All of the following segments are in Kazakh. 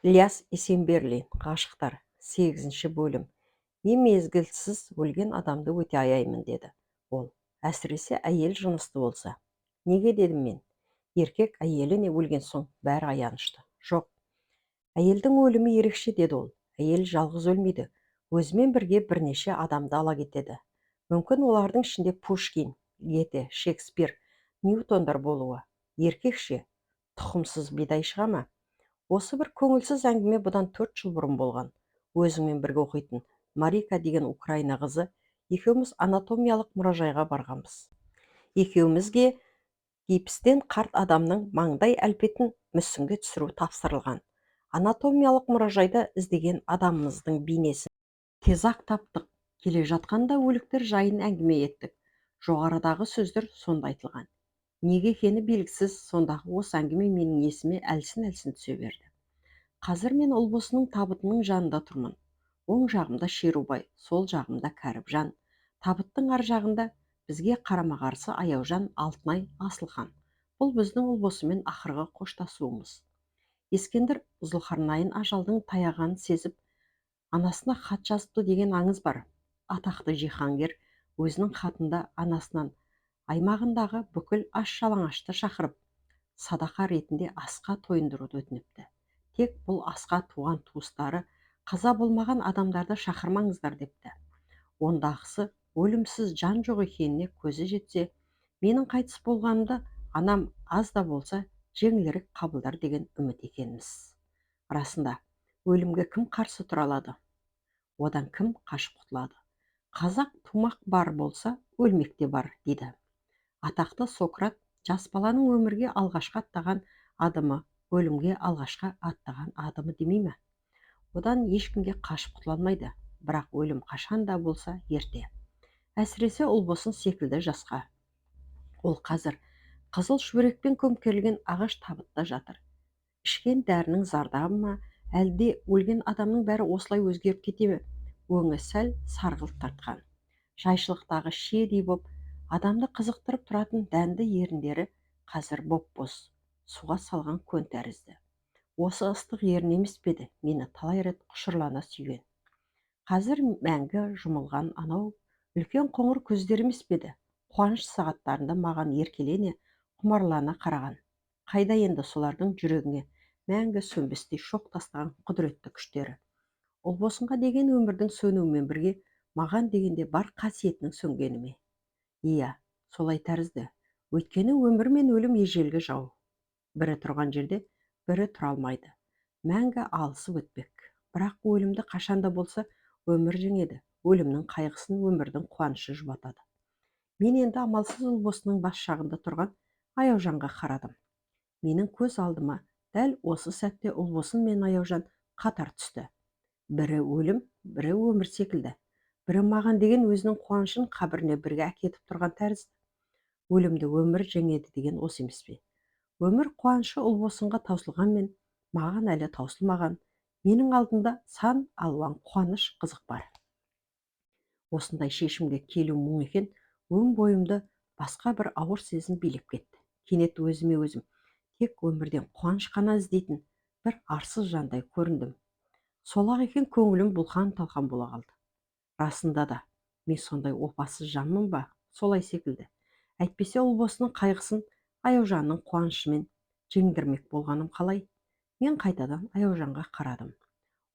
Ілияс Есенберлин. «Ғашықтар», сегізінші бөлім. «Мен мезгілсіз өлген адамды өте аяймын, – деді ол, – әсіресе әйел жынысты болса». «Неге?» – дедім мен. «Еркек әйелі не өлген соң бәрі аянышты». «Жоқ, әйелдің өлімі ерекше, – деді ол. – Әйел жалғыз өлмейді, өзімен бірге бірнеше адамды ала кетеді. Мүмкін, олардың ішінде Пушкин, Гете, Шекспир, Ньютондар болуы. Еркек ше, тұқымсыз бидай шыға ма?» Осы бір көңілсіз әңгіме бұдан 4 жыл бұрын болған. Өзіңмен бірге оқитын Марика деген украина қызы екеуміз анатомиялық мұражайға барғанбыз. Екеумізге гипстен қарт адамның маңдай әлпетін мүсінге түсіру тапсырылған. Анатомиялық мұражайда іздеген адамымыздың бейнесін тез-ақ таптық. Келе жатқанда өліктер жайын әңгіме еттік. Жоғарыдағы сөздер сонда айтылған. Неге екені белгісіз, сондағы осы әңгіме менің есіме әлсін-әлсін түсе берді. Қазір мен Ұлбосынның табытының жанында тұрмын. Оң жағымда Шерубай, сол жағымда Кәріпжан. Табыттың ар жағында бізге қарама-қарсы Аяужан, Алтынай, Асылхан. Бұл біздің Ұлбосынмен ақырғы қоштасуымыз. Ескендір Зұлхарнайын ажалдың таяғанын сезіп, анасына хат жазыпты деген аңыз бар. Атақты жиһангер өзінің хатында анасынан аймағындағы бүкіл аш-жалаңашты шақырып, садақа ретінде асқа тойындыруды өтініпті. Тек бұл асқа туған-туыстары қаза болмаған адамдарды шақырмаңыздар депті. Ондағысы өлімсіз жан жоқ екеніне көзі жетсе, менің қайтыс болғанымды анам аз да болса жеңілірек қабылдар деген үміт екенміз. Расында, өлімге кім қарсы тұра алады? Одан кім қашып құтылады? Қазақ «Тумақ бар болса, өлмек те бар» дейді. Атақты Сократ «Жас баланың өмірге алғашқы аттаған адымы – өлімге алғашқы аттаған адымы» демей ме? Одан ешкімге қашып құтыла алмайды. Бірақ өлім қашан да болса ерте. Әсіресе Ұлбосын секілді жасқа. Ол қазір қызыл шүберекпен көмкерілген ағаш табытта жатыр. Ішкен дәрінің зардабы ма, әлде өлген адамның бәрі осылай өзгеріп кете ме, өңі сәл сарғылт тартқан. Жайшылықтағы шиедей боп адамды қызықтырып тұратын дәнді еріндері қазір боп-боз, суға салған көн тәрізді. Осы ыстық ерін емес пе еді мені талай рет құшырлана сүйген? Қазір мәңгі жұмылған анау үлкен қоңыр көздер емес пе еді қуаныш сағаттарында маған еркелене, құмарлана қараған? Қайда енді солардың жүрегіңе мәңгі сөнбестей шоқ тастаған құдіретті күштері? Ұлбосынға деген өмірдің сөнуімен бірге маған дегенде бар қасиетінің сөнгені ме? Иә, солай тәрізді. Өйткені өмір мен өлім ежелгі жау. Бірі тұрған жерде бірі тұра алмайды, мәңгі алысып өтпек. Бірақ өлімді қашан да болса өмір жеңеді. Өлімнің қайғысын өмірдің қуанышы жұбатады. Мен енді амалсыз Ұлбосынның бас жағында тұрған Аяужанға қарадым. Менің көз алдыма дәл осы сәтте Ұлбосын мен Аяужан қатар түсті. Бірі өлім, бірі өмір секілді. Бірі маған деген өзінің қуанышын қабіріне бірге әкетіп тұрған тәрізді. Өлімді өмір жеңеді деген осы емес пе? Өмір қуанышы Ұлбосынға таусылғанмен, маған әлі таусылмаған. Менің алдымда сан алуан қуаныш, қызық бар. Осындай шешімге келу мұң екен. Өн бойымды басқа бір ауыр сезім билеп кетті. Кенет өзіме өзім тек өмірден қуаныш қана іздейтін бір арсыз жандай көріндім. Сол-ақ екен, көңілім бұлқан-талқан бола қалды. Расында да, мен сондай опасыз жанмын ба? Солай секілді. Әйтпесе Ұлбосынның қайғысын Аяужанның қуанышымен жеңдірмек болғаным қалай? Мен қайтадан Аяужанға қарадым.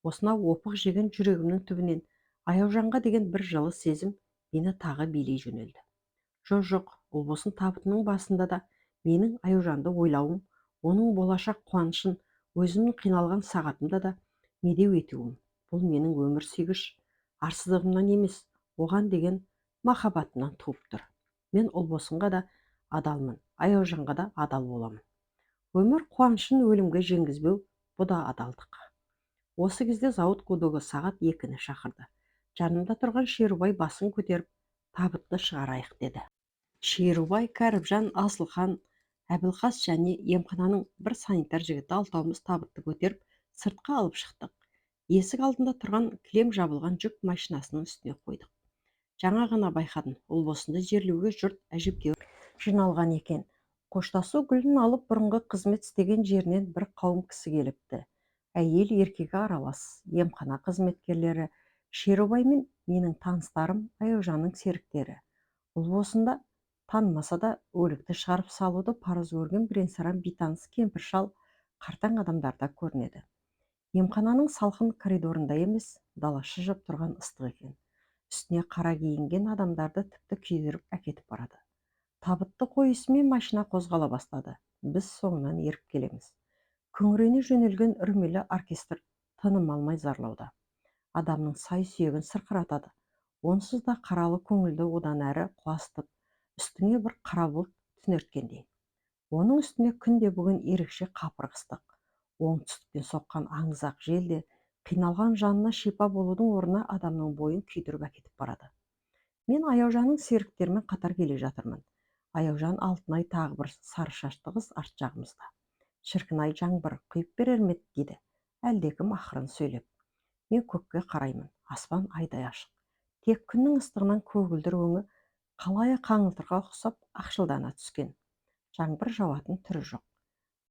Осынау опық жеген жүрегімнің түбінен Аяужанға деген бір жылы сезім мені тағы билей жөнелді. Жо, жоқ, Ұлбосын табытының басында да менің Аяужанды ойлауым, оның болашақ қуанышын өзімнің қиналған сағатымда да медеу етуім – бұл менің өмір сүйгіш арсыздығымнан емес, оған деген махаббатымнан туып тұр. Мен Ұлбосынға да адалмын, Аяужанға да адал боламын. Өмір қуанышын өлімге жеңгізбеу – бұ да адалдық. Осы кезде зауыт гудогы сағат 2-ні шақырды. Жанымда тұрған Шерубай басын көтеріп, «Табытты шығарайық», – деді. Шерубай, Кәріпжан, Асылхан, Әбілқас және емхананың бір санитар жігіті, алтауымыз табытты көтеріп, сыртқа алып шықтық. Есік алдында тұрған кілем жабылған жүк машинасының үстіне қойдық. Жаңа ғана байқадым, Ұлбосынды жерлеуге жұрт әжептәуір жиналған екен. Қоштасу гүлін алып, бұрынғы қызмет істеген жерінен бір қауым кісі келіпті. Әйел еркегі аралас, емхана қызметкерлері, Шерубай мен менің таныстарым, Аяужанның серіктері. Ұлбосынды танымаса да, өлікті шығарып салуды парыз көрген бірен-саран бейтаныс кемпір-шал, қартаң адамдар да көрінеді. Емхананың салқын коридорында емес, дала шыжып тұрған ыстық екен. Үстіне қара киінген адамдарды тіпті күйдіріп әкетіп барады. Табытты қойысымен машина қозғала бастады. Біз соңынан еріп келеміз. Күңірене жөнелген үрмелі оркестр тыным алмай зарлауда. Адамның сай-сүйегін сырқыратады. Онсыз да қаралы көңілді одан әрі құлазытып, үстіңе бір қара бұлт түнерткендей. Оның үстіне күн де бүгін ерекше қапырық ыстық. Оңтүстіктен соққан аңызақ жел де қиналған жанына шипа болудың орнына адамның бойын күйдіріп әкетіп барады. Мен Аяужанның серіктерімен қатар келе жатырмын. Аяужан, Алтынай, тағы бір сары шашты қыз арт жағымызда. Шіркін-ай, жаңбыр құйып берер ме еді, дейді әлдекім ақырын сөйлеп. Мен көкке қараймын. Аспан айдай ашық. Тек күннің ыстығынан көгілдір өңі қалайы қаңылтырға ұқсап ақшылдана түскен. Жаңбыр жауатын түрі жоқ.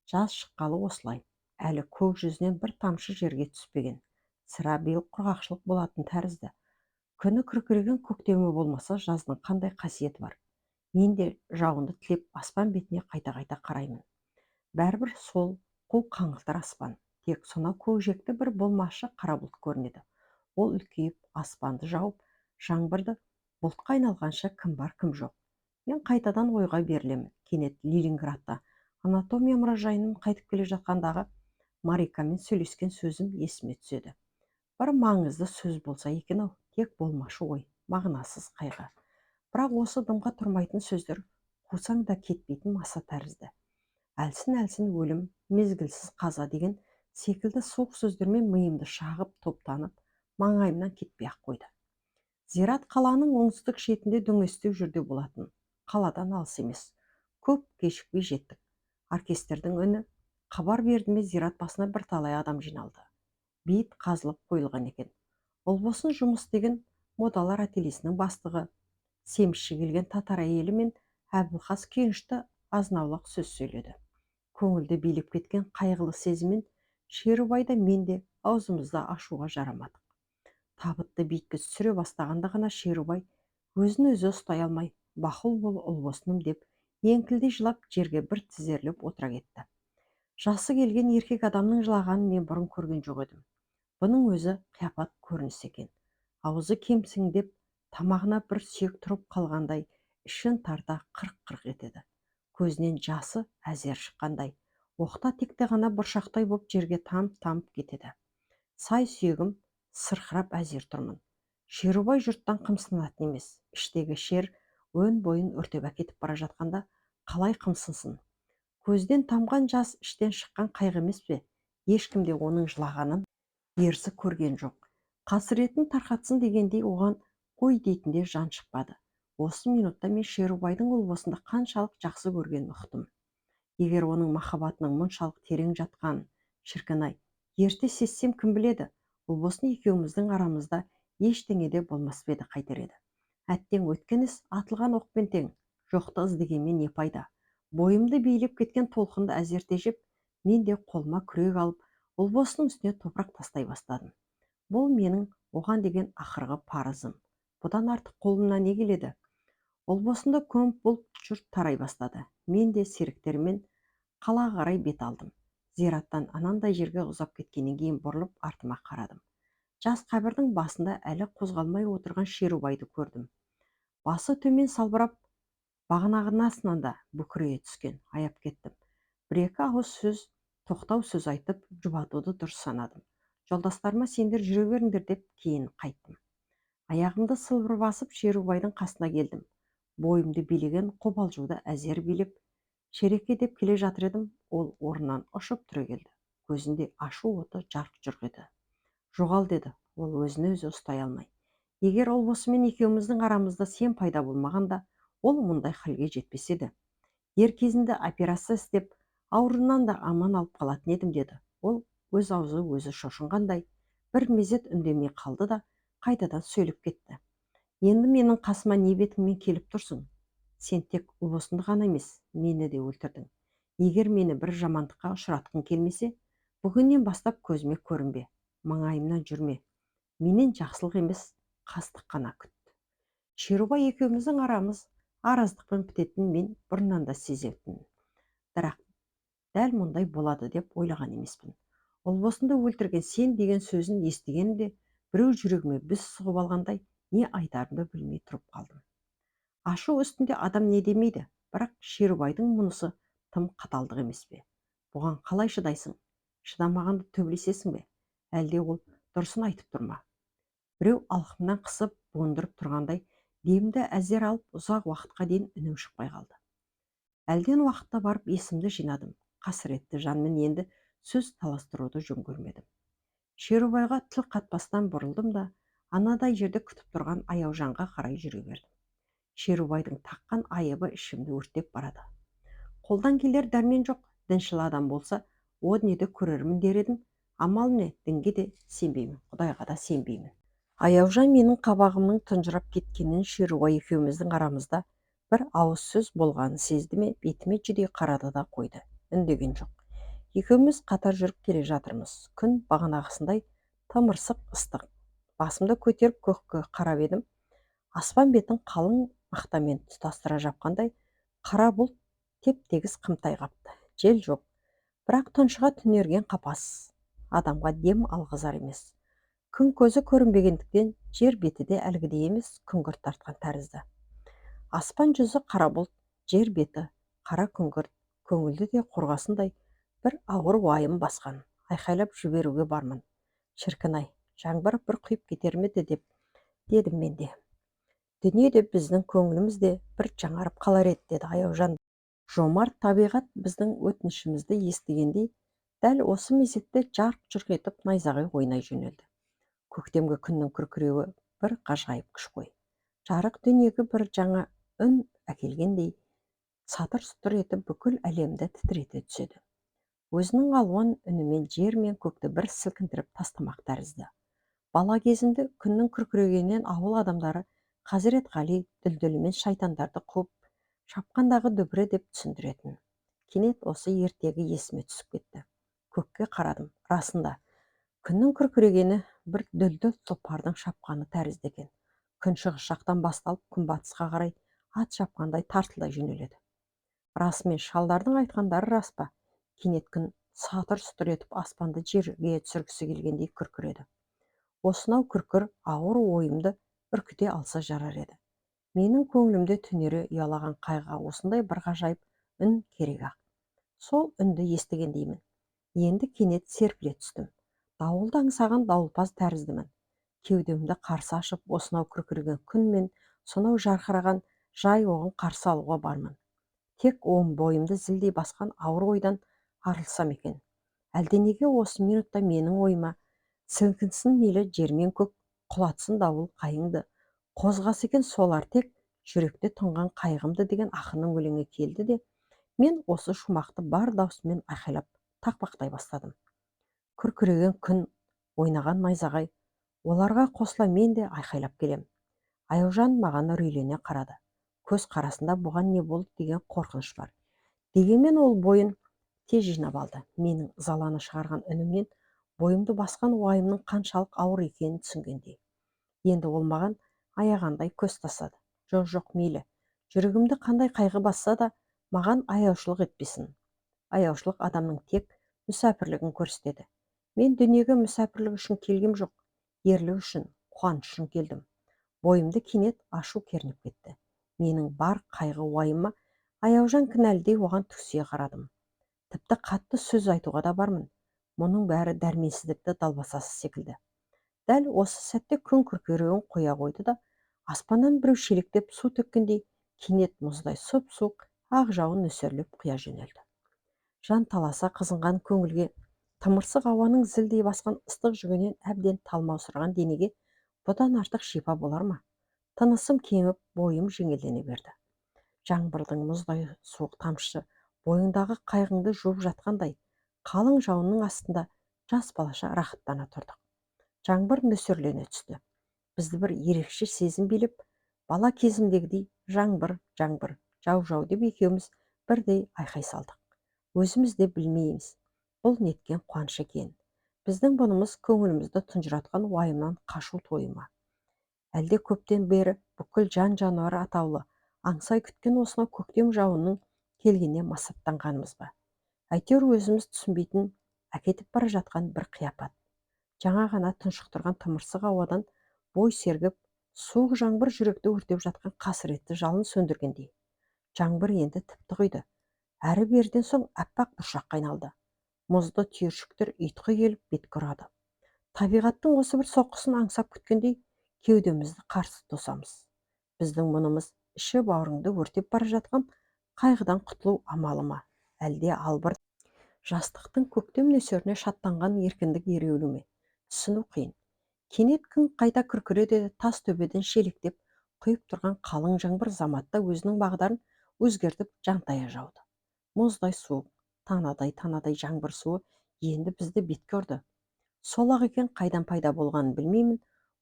Жаз шыққалы осылай. Әлі көк жүзінен бір тамшы жерге түспеген. Сірә, биыл құрғақшылық болатын тәрізді. Күні күркіреген көктемі болмаса, жаздың қандай қасиеті бар? Мен де жауынды тілеп, аспан бетіне қайта-қайта қараймын. Бәрібір сол қу қаңылтыр аспан. Тек сонау көкжиекте бір болмашы қара бұлт көрінеді. Ол үлкейіп, аспанды жауып, жаңбырды бұлтқа айналғанша кім бар, кім жоқ. Мен қайтадан ойға берілемін. Кенет Ленинградта анатомия мұражайынан қайтып келе жатқандағы Марикамен сөйлескен сөзім есіме түседі. Бір маңызды сөз болса екен-ау, тек болмашы ой, мағынасыз қайғы. Бірақ осы дымға тұрмайтын сөздер қусаң да кетпейтін маса тәрізді. Әлсін-әлсін өлім, мезгілсіз қаза деген секілді суық сөздермен миымды шағып топтанып, маңайымнан кетпей-ақ қойды. Зират қаланың оңтүстік шетінде дөңестеу жерде болатын. Қаладан алыс емес. Көп кешікпей жеттік. Оркестрдің үні хабар берді ме, зират басына бірталай адам жиналды. Бейіт қазылып қойылған екен. Ұлбосын жұмыс істеген модалар ательесінің бастығы, семізші келген татар әйелі мен Әбілхас күйінішті азын-аулақ сөз сөйледі. Көңілді билеп кеткен қайғылы сезіммен Шерубай да, мен де аузымызды ашуға жарамадық. Табытты бейітке түсіре бастағанда ғана Шерубай өзін өзі ұстай алмай, «Бақұл бол, Ұлбосыным», деп еңкілдей жылап, жерге бір тізерлеп отыра кетті. Жасы келген еркек адамның жылағанын мен бұрын көрген жоқ едім. Бұның өзі қияпат көрініс екен. Аузы кемсіңдеп, тамағына бір сүйек тұрып қалғандай, ішін тарта қырқ-қырқ етеді. Көзінен жасы әзер шыққандай, оқта-текте ғана бұршақтай боп жерге тамып-тамып кетеді. Сай сүйегім сырқырап әзер тұрмын. Шерубай жұрттан қымсынатын емес. Іштегі шер өн бойын өртеп әкетіп бара жатқанда қалай қымсынсын? Көзден тамған жас іштен шыққан қайғы емес пе? Ешкім де оның жылағанын ерсі көрген жоқ. Қасіретін тарқатсын дегендей, оған қой дейтін де жан шықпады. Осы минутта мен Шерубайдың Ұлбосынды қаншалық жақсы көргенін ұқтым. Егер оның махаббатының мұншалық терең жатқанын, шіркін-ай, ерте сезсем, кім біледі, Ұлбосын екеуміздің арамызда ештеңе де болмас па еді, қайтер еді. Әттең, өткен іс атылған оқпен тең, жоқты іздегенмен не пайда? Бойымды билеп кеткен толқынды әзер тежеп, мен де қолыма күрек алып, Ұлбосынның үстіне топырақ тастай бастадым. Бұл менің оған деген ақырғы парызым. Бұдан артық қолымнан не келеді? Ұлбосынды көміп болып, жұрт тарай бастады. Мен де серіктеріммен қалаға қарай бет алдым. Зираттан анандай жерге ұзап кеткеннен кейін бұрылып артыма қарадым. Жас қабірдің басында әлі қозғалмай отырған Шерубайды көрдім. Басы төмен салбырап, бағанағысынан да бүкірейе түскен. Аяп кеттім. Бір-екі ауыз сөз, тоқтау сөз айтып, жұбатуды дұрыс санадым. Жолдастарыма сендер жүре беріңдер деп, кейін қайттым. Аяғымды сылбыр басып, Шерубайдың қасына келдім. Бойымды билеген қобалжуды әзер билеп, «Шереке», деп келе жатыр едім, ол орнынан ұшып түрегелді. Көзінде ашу оты жарқ-жұрқ еді. «Жоғал», деді ол өзін өзі ұстай алмай. «Егер Ұлбосынмен екеуміздің арамызда сен пайда болмағанда, ол мұндай халге жетпес еді. Дер кезінде операция істеп, ауруынан да аман алып қалатын едім», деді ол өз аузы өзі шошынғандай. Бір мезет үндемей қалды да, қайтадан сөйлеп кетті: «Енді менің қасыма не бетіңмен келіп тұрсың? Сен тек Ұлбосынды ғана емес, мені де өлтірдің. Егер мені бір жамандыққа ұшыратқың келмесе, Бүгіннен бастап көзіме көрінбе, маңайымнан жүрме. Менен жақсылық емес, қастық қана күт. Шерубай екеуміздің арамыз араздықпен бітетінін мен бұрыннан да сезетінмін. Бірақ дәл мұндай болады деп ойлаған емеспін. Ұлбосынды өлтірген сен деген сөзін естігенімде біреу жүрегіме біз сұғып алғандай не айтарымды білмей тұрып қалдым. Ашу үстінде адам не демейді, бірақ Шерубайдың мұнысы тым қаталдық емес пе? Бұған қалай шыдайсың? Шыдамағанды төбелесесің бе? Әлде ол дұрысын айтып тұр ма? Біреу алқымнан қысып, буындырып тұрғандай демді әзер алып, ұзақ уақытқа дейін үнім шықпай қалды. Әлден уақытта барып есімді жинадым. Қасіретті жанмен енді сөз таластыруды жөн көрмедім. Шерубайға тіл қатпастан бұрылдым да, анадай жерде күтіп тұрған Аяужанға қарай жүре бердім. Шерубайдың таққан айыбы ішімді өртеп барады. Қолдан келер дәрмен жоқ, діншіл адам болса, о дүниеде көрермін дер едім. Амал не, дінге де сенбеймін, Құдайға да сенбеймін. Аяужан менің қабағымның тұнжырап кеткенін, Шерубай екеуміздің арамызда бір ауыз сөз болғанын сезді ме, бетіме жүдей қарады да қойды, үндеген жоқ. Екеуміз қатар жүріп келе жатырмыз. Күн бағанағысындай тымырсық ыстық. Басымды көтеріп көкке қарап едім, аспан бетін қалың мақтамен тұтастыра жапқандай қара бұлт теп-тегіс қымтай қапты. Жел жоқ, бірақ тұншыға түнерген қапас адамға дем алғызар емес. Күн көзі көрінбегендіктен жер беті де әлгідей емес, күңгірт тартқан тәрізді. Аспан жүзі қара бұлт, жер беті қара күңгірт, көңілді де қорғасындай бір ауыр уайым басқан. Айқайлап жіберуге бармын. Шіркін-ай, жаңбыр бір құйып кетер ме еді деп дедім мен де. Дүние де, біздің көңіліміз де бір жаңарып қалар еді, деді Аяужан. Жомарт табиғат біздің өтінішімізді естігендей, дәл осы мезетте жарқ-жұрқ етіп найзағай ойнай жөнелді. Көктемгі күннің күркіреуі бір ғажайып күш қой. Жарық дүниеге бір жаңа үн әкелгендей сатыр-сұтыр етіп бүкіл әлемді тітірете түседі. Өзінің алуан үнімен жер мен көкті бір сілкіндіріп тастамақ тәрізді. Бала кезімде күннің күркірегенінен ауыл адамдары Хазірет Ғали дүлдүлімен шайтандарды қуып шапқандағы дүбірі деп түсіндіретін. Кенет осы ертегі есіме түсіп кетті. Көкке қарадым. Расында, күннің күркірегені бір дүлдүл тұлпардың шапқаны тәрізді екен. Күншығыс жақтан басталып, күнбатысқа қарай ат шапқандай тартылдай жөнеледі. Расымен шалдардың айтқандары рас па? Кенет күн сатыр-сұтыр етіп аспанды жерге түсіргісі келгендей күркіреді. Осынау күркір ауыр ойымды үркіте алса жарар еді. Менің көңілімде түнере ұялаған қайғыға осындай бір ғажайып үн керек-ақ. Сол үнді естігендеймін. Енді кенет серпіле түстім. Дауылды аңсаған дауылпаз тәріздімін. Кеудемді қарсы ашып, осынау күркіреген күн мен сонау жарқыраған жай оғын қарсы алуға бармын. Тек ом бойымды зілдей басқан ауыр ойдан арылсам екен. Әлденеге осы минутта менің ойыма сілкінсін мейлі жер мен көк, құлатсын дауыл қайыңды, қозғасы екен солар тек жүректе тұнған қайғымды деген ақынның өлеңі келді де, мен осы шумақты бар даусыммен айқайлап тақпақтай бастадым. Күркіреген күн, ойнаған найзағай, оларға қосыла мен де айқайлап келем. Аяужан маған үрейлене қарады. Көз қарасында бұған не болды деген қорқыныш бар. Дегенмен ол бойын тез жинап алды. Менің ызалана шығарған үнімнен бойымды басқан уайымның қаншалық ауыр екенін түсінгендей. Енді ол маған аяғандай көз тастады. Жоқ, жоқ, мейлі. Жүрегімді қандай қайғы басса да, маған аяушылық етпесін. Аяушылық адамның тек мүсәпірлігін көрсетеді. Мен дүниеге мүсәпірлік үшін келгем жоқ, ерлік үшін, қуаныш үшін келдім. Бойымды кенет ашу кернеп кетті. Менің бар қайғы уайыма Аяужан кінәлідей оған түксие қарадым. Тіпті қатты сөз айтуға да бармын. Мұның бәрі дәрменсіздікті далбасасы секілді. Дәл осы сәтте күн күркіреуін қоя қойды да, аспаннан біреу шелектеп су төккендей кенет мұздай сұп-суық ақ жауын нөсерлеп құя жөнелді. Жан таласа қызынған көңілге, тымырсық ауаның зілдей басқан ыстық жүгінен әбден талмаусыраған денеге бұдан артық шипа болар ма? Тынысым кеміп, бойым жеңілдене берді. Жаңбырдың мұздай суық тамшысы бойыңдағы қайғыңды жуып жатқандай, қалың жауынның астында жас балаша рахаттана тұрдық. Жаңбыр нөсерлене түсті. Бізді бір ерекше сезім билеп, бала кезімдегідей жаңбыр, жаңбыр, жау-жау деп екеуміз бірдей айқай салдық. Өзіміз де білмейміз. Бұл неткен қуаныш екен? Біздің бұнымыз көңілімізді тұнжыратқан уайымнан қашу тойы ма? Әлде көптен бері бүкіл жан-жануар атаулы аңсай күткен осынау көктем жауынның келгеніне масаттанғанымыз ба? Әйтеуір өзіміз түсінбейтін әкетіп бара жатқан бір қияпат. Жаңа ғана тұншықтырған тымырсық ауадан бой сергіп, суық жаңбыр жүректі өртеп жатқан қасіретті жалын сөндіргендей. Жаңбыр енді тіпті құйды. Әрі-беріден соң аппақ бұршаққа айналды. Мұзды түйіршіктер ұйтқы келіп бетке ұрады. Табиғаттың осы бір соққысын аңсап күткендей кеудемізді қарсы тосамыз. Біздің мұнымыз іші бауырыңды өртеп бара жатқан қайғыдан құтылу амалы ма? Әлде албырт жастықтың көктем нөсеріне шаттанған еркіндік ереуілі ме? Түсіну қиын. Кенет күн қайта күркіреді, тас төбеден шелектеп құйып тұрған қалың жаңбыр заматта өзінің бағдарын өзгертіп жантая жауды. Мұздай суық, танадай-танадай жаңбыр суы енді бізді бетке ұрды. Сол-ақ екен, қайдан пайда болғанын білмеймін,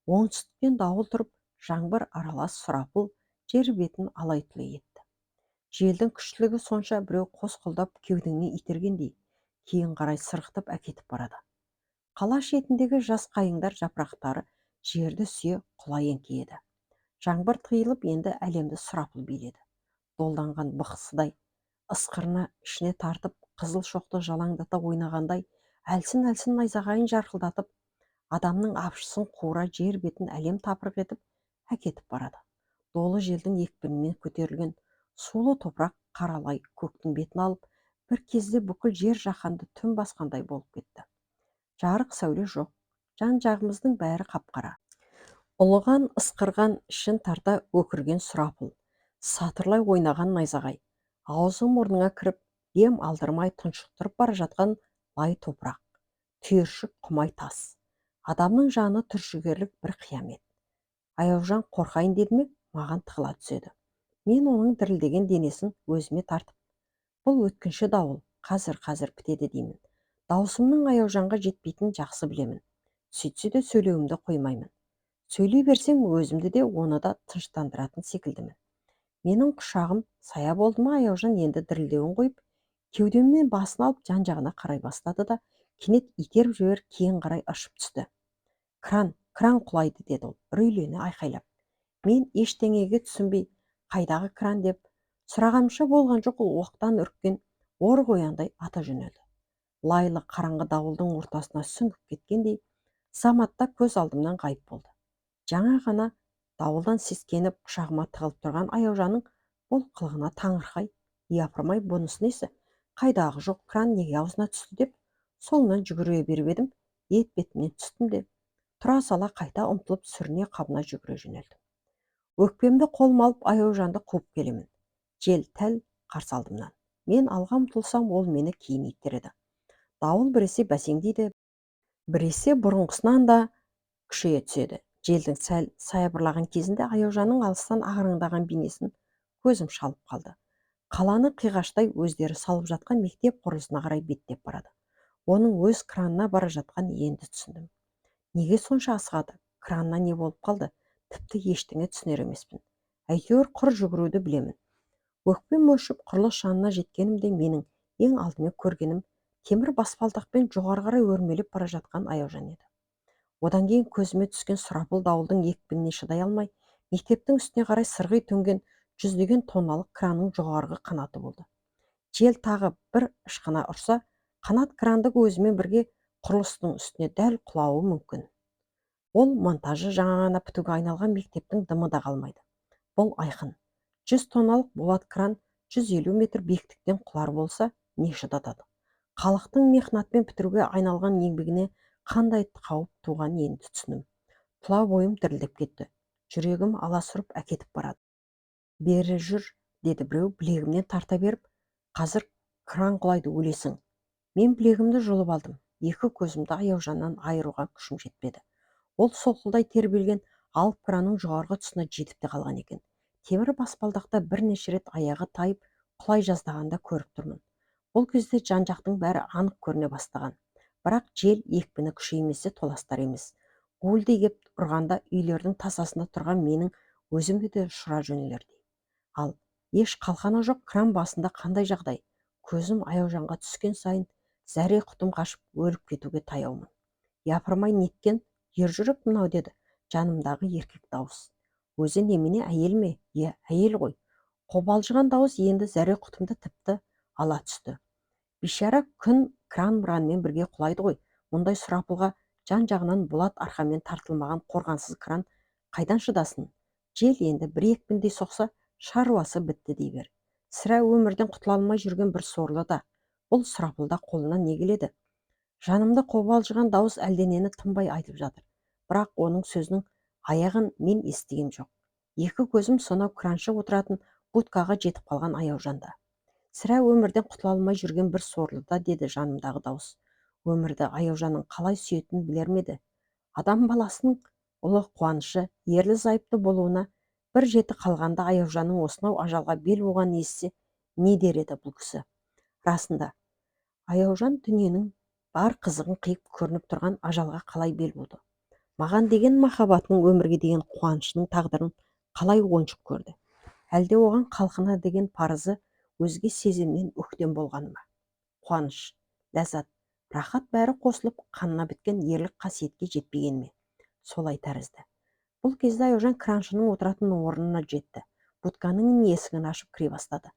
оңтүстіктен дауыл тұрып, жаңбыр аралас сұрапыл жер бетін алай-түлей етті. Желдің күштілігі сонша, біреу қос қолдап кеудеңнен itергендей, кейін қарай сырғытып әкетіп барады. Қала шетіндегі жас қайыңдар жапырақтары жерді сүйе құлай еңкейеді. Жаңбыр тыйылып, енді әлемді сұрапыл биледі. Долданған бықсыдай ысқырына ішіне тартып, қызыл шоқты жалаңдата ойнағандай, әлсін-әлсін найзағайын жарқылдатып, адамның апшысын қуыра жер бетін әлем тапырық етіп әкетіп барады. Долы желдің екпінімен көтерілген сулы топырақ қаралай көктің бетін алып, бір кезде бүкіл жер жаһанды түн басқандай болып кетті. Жарық сәуле жоқ, жан-жағымыздың бәрі қап-қара. Ұлыған, ысқырған, ішін тарта өкірген сұрапыл, сатырлай ойнаған найзағай, аузы мұрныңа кіріп, дем алдырмай тұншықтырып бара жатқан лай топырақ, түйіршік құмай тас. Адамның жаны түршігерлік бір қиямет. Аяужан қорқайын деді ме, маған тығыла түседі. Мен оның дірілдеген денесін өзіме тартып, бұл өткінші дауыл, қазір-қазір бітеді деймін. Даусымның Аяужанға жетпейтінін жақсы білемін. Сөйтсе де сөйлеуімді қоймаймын. Сөйлей берсем өзімді де оны да тыныштандыратын секілдімін. Менің құшағым сая болды ма, Аяужан енді дірілдеуін қойып, кеудемнен басын алып жан-жағына қарай бастады да, кенет итеріп жіберіп кейін қарай ыршып түсті. Кран, кран құлайды, деді ол, үрейлене айқайлап. Мен ештеңеге түсінбей, қайдағы кран деп сұрағанымша болған жоқ, ол оқтан үріккен ор қояндай ата жөнелді. Лайлы қараңғы дауылдың ортасына сүңгіп кеткендей, заматта көз алдымнан ғайып болды. Жаңа ғана дауылдан сескеніп құшағыма тығылып тұрған Аяужанның бұл қылығына таңырқай, япырмай, бұнысы несі? Қайдағы жоқ кран неге аузына түсті деп, соңынан жүгіре беріп едім, ет бетімнен түстім де, тұра сала қайта ұмтылып сүріне қабына жүгіре жөнелдім. Өкпемді қолыма алып Аяужанды қуып келемін. Жел тәл қарсы алдымнан. Мен алға ұмтылсам, ол мені кейін иттереді. Дауыл біресе бәсеңдейді, біресе бұрынғысынан да күшейе түседі. Желдің сәл саябырлаған кезінде Аяужанның алыстан ағараңдаған бейнесін көзім шалып қалды. Қаланы қиғаштай өздері салып жатқан мектеп құрылысына қарай беттеп барады. Оның өз кранына бара жатқан енді түсіндім. Неге сонша асығады? Кранына не болып қалды? Тіпті ештеңе түсінер емеспін. Әйтеуір құр жүгіруді білемін. Өкпем өшіп құрылыс жанына жеткенімде менің ең алдымен көргенім темір баспалдақпен жоғары қарай өрмелеп бара жатқан Аяужан еді. Одан кейін көзіме түскен сұрапыл дауылдың екпініне шыдай алмай, мектептің үстіне қарай сырғи төнген жүздеген тонналық кранның жоғарғы қанаты болды. Жел тағы бір ышқына ұрса, қанат кранды өзімен бірге құрылыстың үстіне дәл құлауы мүмкін. Ол монтажы жаңа ғана бітуге айналған мектептің дымы да қалмайды. Бұл айқын. 100 тонналық болат кран 150 метр биіктіктен құлар болса, не шыдатады? Халықтың мехнатпен бітіруге айналған еңбегіне қандай қауіп туған енді түсіндім. Тұла бойым дірілдеп кетті. Жүрегім аласұрып әкетіп барады. Бері жүр, деді біреу білегімнен тарта беріп, қазір кран құлайды, өлесің. Мен білегімді жұлып алдым. Екі көзімді Аяужаннан айыруға күшім жетпеді. Ол солқылдай тербелген алып кранның жоғарғы тұсына жетіп те қалған екен. Темір баспалдақта бірнеше рет аяғы тайып құлай жаздағанда көріп тұрмын. Бұл кезде жан-жақтың бәрі анық көріне бастаған. Бірақ жел екпіні күшеймесе толастар емес. Гуілдей кеп ұрғанда үйлердің тасасында тұрған менің өзімді де ұшыра жөнелердей. Ал еш қалқаны жоқ кран басында қандай жағдай? Көзім Аяужанға түскен сайын Зәре-құтым қашып өліп кетуге таяумын. Япырмай, неткен ержүрек мынау, деді жанымдағы еркек дауыс. Өзі немене, әйел ме? Иә, әйел ғой. Қобалжыған дауыс енді зәре-құтымды тіпті ала түсті. Бейшара күн кран-мыранмен бірге құлайды ғой. Мұндай сұрапылға жан-жағынан болат арқанмен тартылмаған қорғансыз кран қайдан шыдасын? Жел енді бір екпіндей соқса, шаруасы бітті дей бер. Сірә, өмірден құтыла алмай жүрген бір сорлы да. Бұл сұрапылда қолынан не келеді? Жанымда қобалжыған дауыс әлденені тынбай айтып жатыр. Бірақ оның сөзінің аяғын мен естіген жоқ. Екі көзім сонау краншы отыратын будкаға жетіп қалған Аяужанда. Сірә, өмірден құтыла алмай жүрген бір сорлы да, деді жанымдағы дауыс. Өмірді Аяужанның қалай сүйетінін білер ме еді? Адам баласының ұлы қуанышы ерлі-зайыпты болуына бір жеті қалғанда Аяужанның осынау ажалға бел буғанын естісе, не дер еді бұл кісі? Расында, Аяужан дүниенің бар қызығын қиып көрініп тұрған ажалға қалай бел буды? Маған деген махаббатының, өмірге деген қуанышының тағдырын қалай ойыншық көрді? Әлде оған, халқына деген парызы өзге сезімнен өктем болғаны ма? Қуаныш, ләззат, рахат бәрі қосылып қанына біткен ерлік қасиетке жетпеген ме? Солай тәрізді. Бұл кезде Аяужан краншының отыратын орнына жетті. Будканың есігін ашып кіре бастады.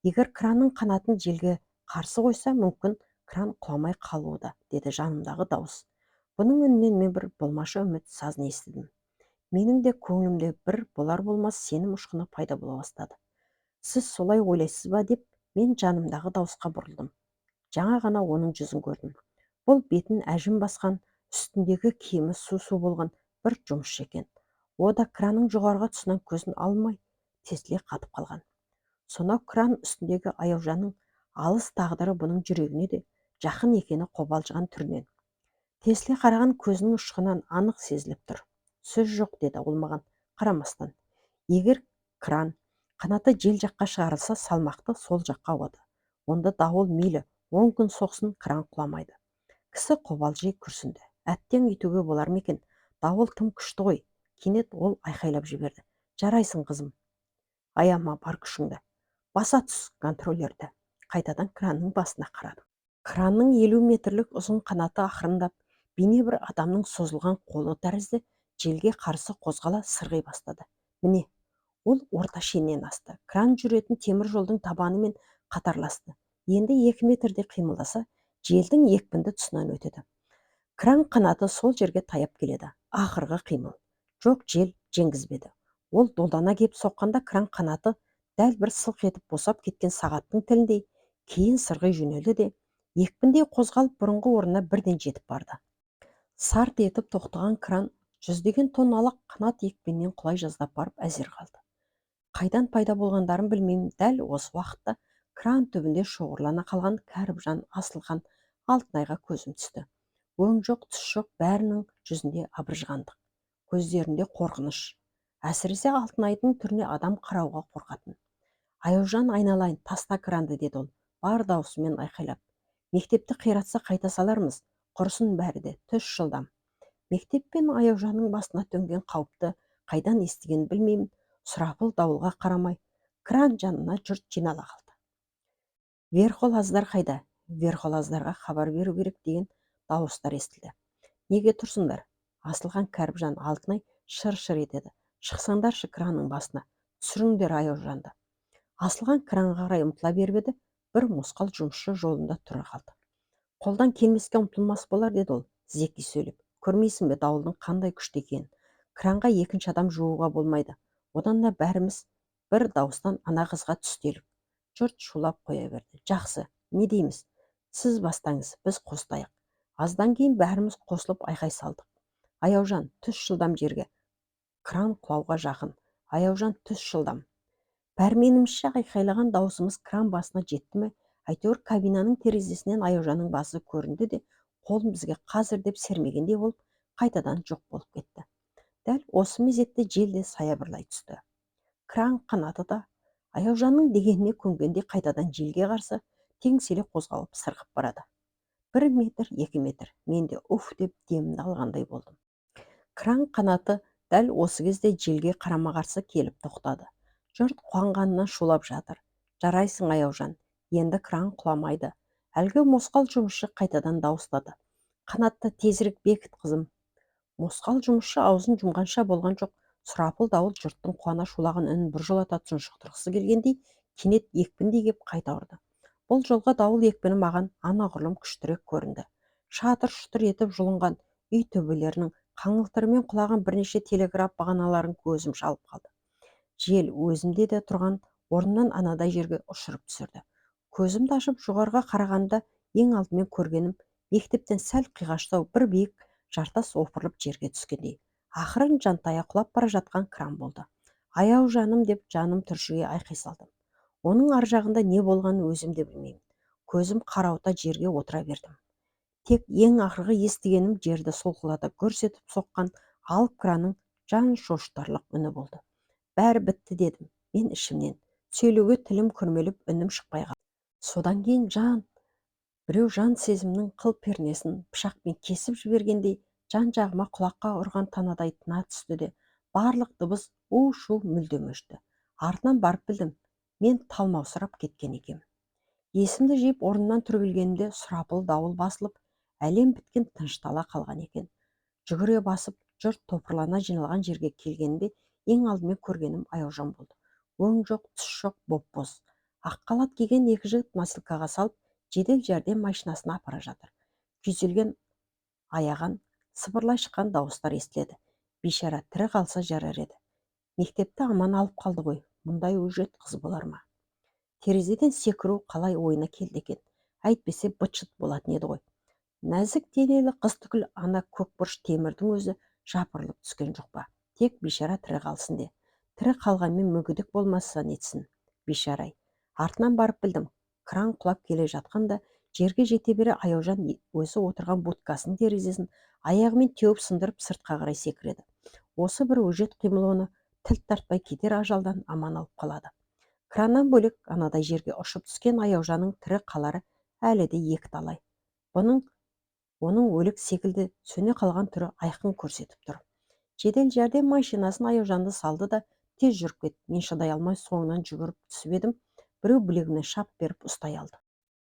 Егер кранның қанатын желге қарсы қойса, мүмкін, кран құламай қалуы да, деді жанымдағы дауыс. Бұның үнінен мен бір болмашы үміт сазын естідім. Менің де көңілімде бір болар-болмас сенім ұшқыны пайда бола бастады. Сіз солай ойлайсыз ба, деп мен жанымдағы дауысқа бұрылдым. Жаңа ғана оның жүзін көрдім. Бұл бетін әжім басқан, үстіндегі киімі су-су болған бір жұмысшы екен. О да кранның жоғарғы тұсынан көзін алмай тесіле қатып қалған. Сонау кран үстіндегі Аяужанның алыс тағдыры бұның жүрегіне де жақын екені қобалжыған түрінен, тесіле қараған көзінің ұшқынынан анық сезіліп тұр. Сөз жоқ, деді ол маған қарамастан. Егер кран қанаты жел жаққа шығарылса, салмақты сол жаққа ауады. Онда дауыл мейлі 10 күн соқсын, кран құламайды. Кісі қобалжи күрсінді. Әттең, өйтуге болар ма екен? Дауыл тым күшті ғой. Кенет ол айқайлап жіберді. Жарайсың, қызым, аяма бар күшіңді, баса түс контроллерді. Қайтадан кранның басына қарадым. Кранның 50 метрлік ұзын қанаты ақырындап, бейне бір адамның созылған қолы тәрізді, желге қарсы қозғала сырғи бастады. Міне, ол орта шеннен асты. Кран жүретін темір жолдың табанымен қатарласты. Енді 2 метрдей қимылдаса, желдің екпінді тұсынан өтеді. Кран қанаты сол жерге таяп келеді. Ақырғы қимыл. Жоқ, жел жеңгізбеді. Ол долдана кеп соққанда, кран қанаты дәл бір сылқ етіп босап кеткен сағаттың тіліндей кейін сырғи жөнелді де, екпіндей қозғалып, бұрынғы орнына бірден жетіп барды. Сарт етіп тоқтаған кран жүздеген тонналық қанат екпіннен құлай жаздап барып әзер қалды. Қайдан пайда болғандарын білмеймін, дәл осы уақытта кран түбінде шоғырлана қалған Кәріпжан, Асылхан, Алтынайға көзім түсті. Өң жоқ, түс жоқ, бәрінің жүзінде абыржығандық, көздерінде қорқыныш. Әсіресе Алтынайдың түріне адам қарауға қорқатын. Аяужан, айналайын, таста кранды, деді ол бар даусымен айқайлап. Мектепті қиратса, қайта салармыз. Құрысын бәрі де, түс жылдам. Мектеп пен Аяужанның басына төнген қауіпті қайдан естігенін білмеймін, сұрапыл дауылға қарамай, кран жанына жұрт жинала қалды. Верхолаздар қайда? Верхолаздарға хабар беру керек, деген дауыстар естілді. Неге тұрсыңдар? Асылхан, Кәріпжан, Алтынай шыр-шыр етеді. Шықсаңдаршы кранның басына, түсіріңдер Аяужанды. Асылхан кранға қарай ұмтыла беріп еді, бір мосқал жұмысшы жолында тұра қалды. Қолдан келмеске ұмтылмас болар, деді ол зеки сөйлеп. Көрмейсің бе дауылдың қандай күшті екенін? Кранға екінші адам жууға болмайды. Одан да бәріміз бір дауыстан ана қызға түс делік. Жұрт шулап қоя берді. Жақсы, не дейміз? Сіз бастаңыз, біз қостайық. Аздан кейін бәріміз қосылып айқай салдық. Аяужан, түс жылдам жерге, кран құлауға жақын! Аяужан, түс жылдам! Пәрменімізше айқайлаған дауысымыз кран басына жетті ме, әйтеуір кабинаның терезесінен Аяужанның басы көрінді де, қолын бізге қазір деп сермегендей болып, қайтадан жоқ болып кетті. Дәл осы мезетте жел де саябырлай түсті. Кран қанаты да Аяужанның дегеніне көнгендей қайтадан желге қарсы теңселе қозғалып, сырғып барады. 1 метр, 2 метр. Мен де уф деп демімді алғандай болдым. Кран қанаты дәл осы кезде желге қарама қарсы келіп тоқтады. Жұрт қуанғанынан шулап жатыр. Жарайсың, Аяужан, енді кран құламайды. Әлгі мосқал жұмысшы қайтадан дауыстады. Қанатты тезірек бекіт, қызым. Мосқал жұмысшы аузын жұмғанша болған жоқ, сұрапыл дауыл жұрттың қуана шулаған үнін біржолата тұншықтырғысы келгендей кенет екпіндей кеп қайта ұрды. Бұл жолғы дауыл екпіні маған анағұрлым күштірек көрінді. Шатыр-шұтыр етіп жұлынған үй төбелерінің қаңылтырымен құлаған бірнеше телеграф бағаналарын көзім шалып қалды. Жел өзімде де тұрған орнымнан анадай жерге ұшырып түсірді. Көзімді ашып жоғарыға қарағанда ең алдымен көргенім мектептен сәл қиғаштау бір биік жартас опырылып жерге түскендей. Ақырын жантая құлап бара жатқан кран болды. Аяу жаным деп жаным түршіге айқай салдым. Оның ар жағында не болғанын өзім де білмеймін. Көзім қарауыта жерге отыра бердім. Тек ең ақырғы естігенім жерді солқылдата гүрс етіп соққан алып кранның жан шошытарлық үні болды. Бәрі бітті дедім мен ішімнен. Сөйлеуге тілім күрмеліп, үнім шықпай қалды. Содан кейін біреу жан сезімнің қыл пернесін пышақпен кесіп жібергендей жан-жағыма құлаққа ұрған танадай тына түсті де, барлық дыбыс у-шу мүлдем өшті. Артынан барып білдім, мен талмаусырап кеткен екенмін. Есімді жиып орнымнан түрегелгенімде сұрапыл дауыл басылып, әлем біткен тыныштала қалған екен. Жүгіре басып, жұрт топырлана жиналған жерге келгенімде ең алдымен көргенім Аяужан болды. Өң жоқ, түс жоқ, боп-боз. Ақ халат киген екі жігіт носилкаға салып, жедел жәрдем машинасына апара жатыр. Күйзелген аяған, сыбырлай шыққан дауыстар естіледі. Бейшара тірі қалса жарар еді. Мектепті аман алып қалды ғой, мұндай өжет қыз болар ма? Терезеден секіру қалай ойына келді екен? Әйтпесе быт-шыт болатын еді ғой. Нәзік денелі қыз түгіл ана көкбұрыш темірдің өзі жапырылып түскен жоқ па? Тек бейшара тірі қалсын де. Тірі қалғанмен мүгедек болмаса нетсін, бейшара-ай. Артынан барып білдім, кран құлап келе жатқанда жерге жете бере Аяужан өзі отырған будкасының терезесін аяғымен теуіп сындырып сыртқа қарай секіреді. Осы бір өжет қимыл оны тіл тартпай кетер ажалдан аман алып қалады. Краннан бөлек анадай жерге ұшып түскен Аяужанның тірі қалары әлі де екі талай. Бұның оның өлік секілді сөне қалған түрі айқын көрсетіп тұр. Жедел жәрдем машинасын Аяужанды салды да тез жүріп кетті. Мен шыдай алмай соңынан жүгіріп түсіп едім, біреу білегімнен шап беріп ұстай алды.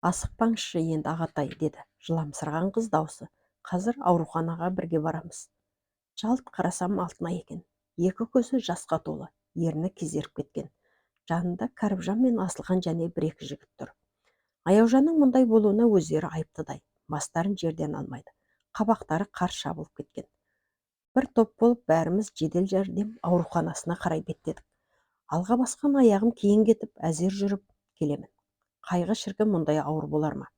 Асықпаңызшы енді, ағатай, деді жыламсыраған қыз даусы. Қазір ауруханаға бірге барамыз. Жалт қарасам Алтынай екен. Екі көзі жасқа толы, ерні кезеріп кеткен. Жанында Кәріпжан мен Асылхан және бір-екі жігіт тұр. Аяужанның мұндай болуына өздері айыптыдай, бастарын жерден алмайды. Қабақтары қар шабылып кеткен. Бір топ болып бәріміз жедел жәрдем ауруханасына қарай беттедік. Алға басқан аяғым кейін кетіп, әзер жүріп келемін. Қайғы шіркін мұндай ауыр болар ма?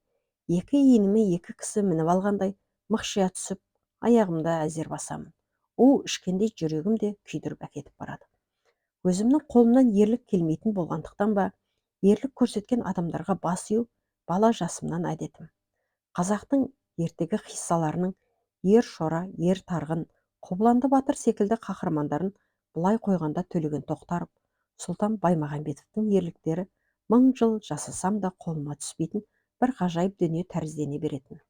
Екі иініме екі кісі мініп алғандай мықшия түсіп, аяғымда әзер басамын. У ішкендей жүрегім де күйдіріп әкетіп барады. Өзімнің қолымнан ерлік келмейтін болғандықтан ба, ерлік көрсеткен адамдарға бас ию бала жасымнан әдетім. Қазақтың ертегі қиссаларының Ер Шора, Ер Тарғын, Қобыланды батыр секілді қаһармандарын былай қойғанда Төлеген Тоқтаров, Сұлтан Баймағамбетовтің ерліктері мың жыл жасасам да қолыма түспейтін бір ғажайып дүние тәріздене беретін.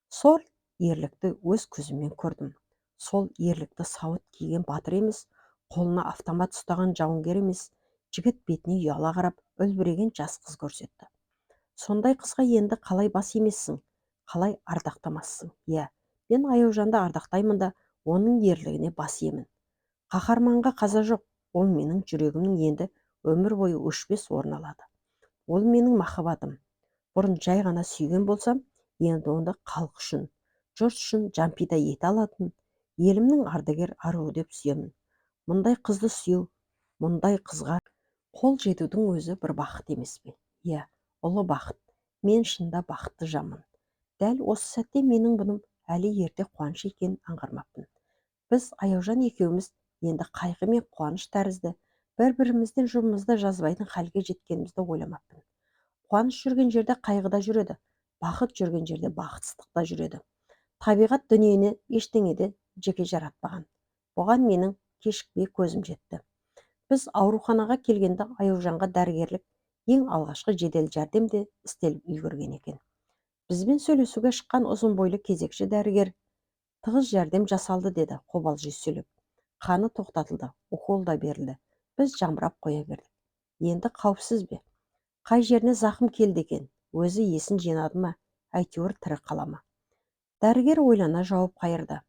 Сол ерлікті өз көзіммен көрдім. Сол ерлікті сауыт киген батыр емес, қолына автомат ұстаған жауынгер емес, жігіт бетіне ұяла қарап, үлбіреген жас қыз көрсетті. Сондай қызға енді қалай бас емессің, қалай ардақтамассың? Иә, мен Аяужанды ардақтаймын да, оның ерлігіне бас иемін. Қаһарманға қаза жоқ, ол менің жүрегімнің енді өмір бойы өшпес орын алады. Ол менің махаббатым. Бұрын жай ғана сүйген болсам, енді оны халық үшін, жұрт үшін жан пида ете алатын елімнің ардагер аруы деп сүйемін. Мұндай қызды сүю, мұндай қызға қол жетудің өзі бір бақыт емес пе? Иә, ұлы бақыт. Мен шында бақытты жанмын. Дәл осы сәтте менің бұным әлі ерте қуаныш екенін аңғармаппын. Біз Аяужан екеуміз енді қайғы мен қуаныш тәрізді бір-бірімізден жұбымызды жазбайтын халге жеткенімізді ойламаппын. Қуаныш жүрген жерде қайғы да жүреді, бақыт жүрген жерде бақытсыздық та жүреді. Табиғат дүниені ештеңеде жеке жаратпаған. Бұған менің кешікпей көзім жетті. Біз ауруханаға келгенде Аяужанға дәрігерлік ең алғашқы жедел жәрдем де істеліп үлгерген екен. Бізбен сөйлесуге шыққан ұзын бойлы кезекші дәрігер тығыз жәрдем жасалды деді қобалжи сөйлеп. Қаны тоқтатылды, укол да берілді. Біз жамырап қоя бердік. Енді қауіпсіз бе? Қай жеріне зақым келді екен? Өзі есін жинады ма, әйтеуір тірі қала ма? Дәрігер ойлана жауап қайырды.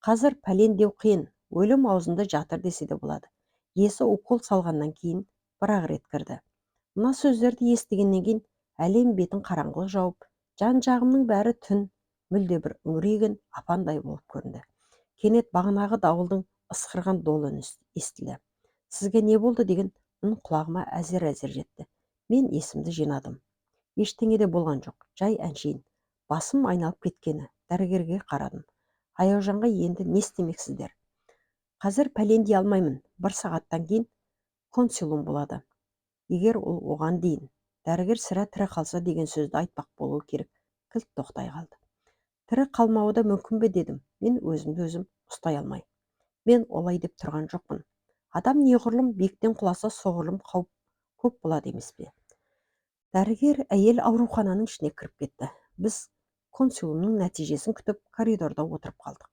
Қазір пәлен деу қиын, өлім аузында жатыр десе де болады. Есі укол салғаннан кейін бір-ақ рет кірді. Мына сөздерді естігеннен кейін әлем бетін қараңғылық жауып, жан-жағымның бәрі түн, мүлде бір үңірейген апандай болып көрінді. Кенет бағанағы дауылдың ысқырған долы үні естілді. Сізге не болды деген үн құлағыма әзер-әзер жетті. Мен есімді жинадым. Ештеңе де болған жоқ, жай әншейін. Басым айналып кеткені, дәрігерге қарадым. Аяужанға енді не істемексіздер? Қазір пәлен дей алмаймын, бір сағаттан кейін консилиум болады. Егер ол оған дейін дәрігер сірә тірі қалса деген сөзді айтпақ болуы керек, кілт тоқтай қалды. Тірі қалмауы да мүмкін бе дедім, мен өзімді өзім ұстай алмай. Мен олай деп тұрған жоқпын. Адам неғұрлым биіктен құласа, соғұрлым қауіп көп болады емес пе? Дәрігер әйел аурухананың ішіне кіріп кетті. Біз консилиумның нәтижесін күтіп коридорда отырып қалдық.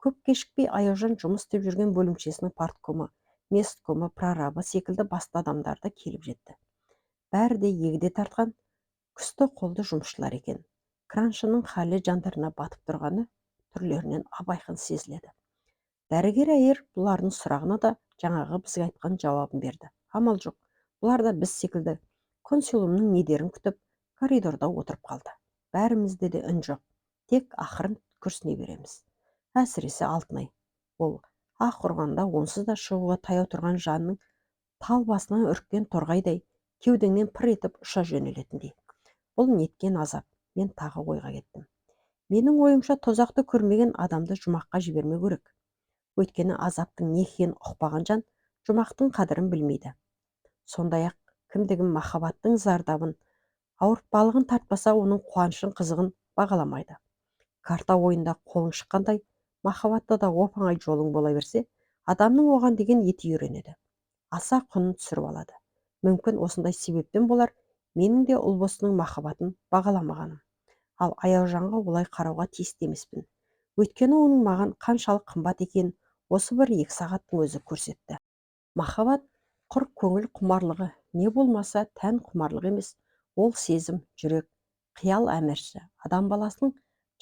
Көп кешікпей Аяужан жұмыс істеп жүрген бөлімшесінің парткомы, месткомы, прорабы секілді басты адамдар да келіп жетті. Бәрі де егде тартқан күсті қолды жұмысшылар екен. Краншының халі жандарына батып тұрғаны түрлерінен ап-айқын сезіледі. Дәрігер әйел бұлардың сұрағына да жаңағы бізге айтқан жауабын берді. Амал жоқ, бұлар да біз секілді консилиумның недерін күтіп коридорда отырып қалды. Бәрімізде де үн жоқ, тек ақырын күрсіне береміз. Әсіресе Алтынай. Ол ақ ұрғанда онсыз да шығуға таяу тұрған жанның тал басынан үріккен торғайдай кеудеңнен пыр етіп ұша жөнелетіндей. Бұл неткен азап? Мен тағы ойға кеттім. Менің ойымша, тозақты көрмеген адамды жұмаққа жібермеу керек. Өйткені азаптың не екенін ұқпаған жан жұмақтың қадірін білмейді. Сондай-ақ кімдігім махаббаттың зардабын, ауыртпалығын тартпаса, оның қуанышын, қызығын бағаламайды. Карта ойында қолың шыққандай, махаббатта да оп-оңай жолың бола берсе, адамның оған деген еті үйренеді. Аса құнын түсіріп алады. Мүмкін осындай себептен болар, менің де Ұлбосынның махаббатын бағаламағаным. Ал Аяужанға олай қарауға тиісті емеспін. Өйткені оның маған қаншалық қымбат екенін осы бір-екі сағаттың өзі көрсетті. Махаббат құр көңіл құмарлығы, не болмаса тән құмарлығы емес, ол сезім, жүрек, қиял әмірші, адам баласының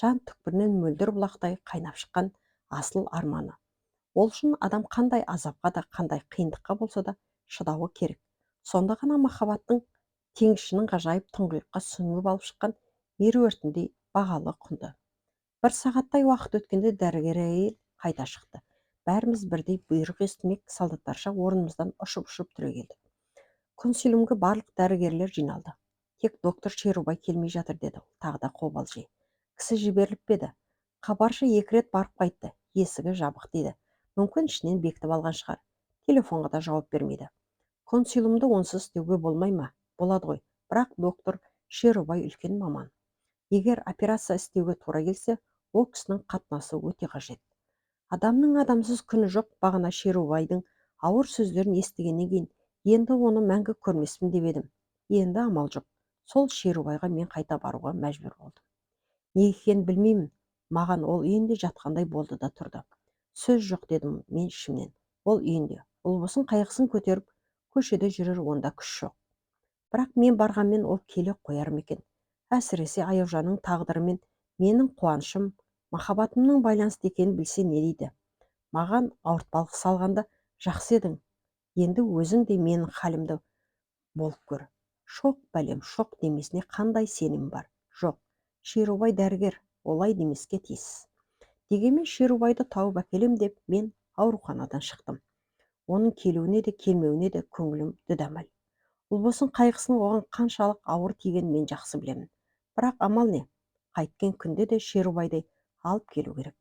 жан түкпірінен мөлдір бұлақтай қайнап шыққан асыл арманы. Ол үшін адам қандай азапқа да, қандай қиындыққа болса да шыдауы керек. Сонда ғана махаббаттың теңізшінің ғажайып тұңғиыққа сүңгіп алып шыққан меруертіндей бағалы құнды. Бір сағаттай уақыт өткенде дәрігер әйел қайта шықты. Бәріміз бірдей бұйрық естімек солдаттарша орнымыздан ұшып-ұшып түрегелдік. Консилиумге барлық дәрігерлер жиналды. Тек доктор Шерубай келмей жатыр деді ол тағы да қобалжи. Кісі жіберіліп пе еді? Хабаршы 2 рет барып қайтты. Есігі жабық дейді. Мүмкін ішінен бекітіп алған шығар. Телефонға да жауап бермейді. Консилиумды онсыз істеуге болмай ма? Болады ғой. Бірақ доктор Шерубай үлкен маман. Егер операция істеуге тура келсе, ол кісінің қатынасы өте қажет. Адамның адамсыз күні жоқ. Бағана Шерубайдың ауыр сөздерін естігеннен кейін енді оны мәңгі көрмеспін деп едім. Енді амал жоқ. Сол Шерубайға мен қайта баруға мәжбүр болдым. Не екенін білмеймін. Маған ол үйінде жатқандай болды да тұрды. Сөз жоқ дедім мен ішімнен. Ол үйінде. Ұлбосын қайғысын көтеріп, көшеде жүрер онда күш жоқ. Бірақ мен барғанмен ол келе қояр ма екен? Әсіресе Аяужанның тағдырымен менің қуанышым, махаббатымның байланысты екенін білсе не дейді? Маған ауыртпалық салғанда жақсы едің. Енді өзің де менің халімді болып көр. Шоқ бәлем, шоқ демесіне қандай сенім бар? Жоқ, Шерубай дәрігер, олай демеске тиіс. Дегенмен Шерубайды тауып әкелем деп мен ауруханадан шықтым. Оның келуіне де келмеуіне де көңілім дүдәмәл. Ұлбосын қайғысының оған қаншалық ауыр тигенін мен жақсы білемін. Бірақ амал не? Қайткен күнде де Шерубайды алып келу керек.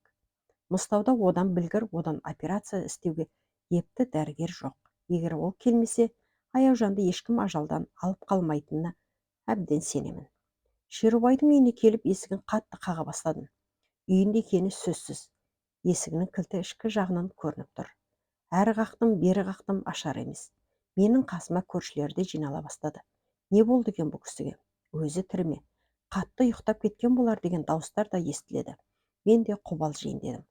Мыстауда одан білгір, одан операция істеуге епті дәрігер жоқ. Егер ол келмесе, Аяужанды ешкім ажалдан алып қалмайтынына әбден сенемін. Шерубайдың үйіне келіп есігін қатты қаға бастадым. Үйінде екені сөзсіз. Есігінің кілті ішкі жағынан көрініп тұр. Әрі қақтым, бері қақтым, ашар емес. Менің қасыма көршілер де жинала бастады. Не болды екен бұл кісіге? Өзі тірі ме? Қатты ұйықтап кеткен болар деген дауыстар да естіледі. Мен де қобалжиын дедім.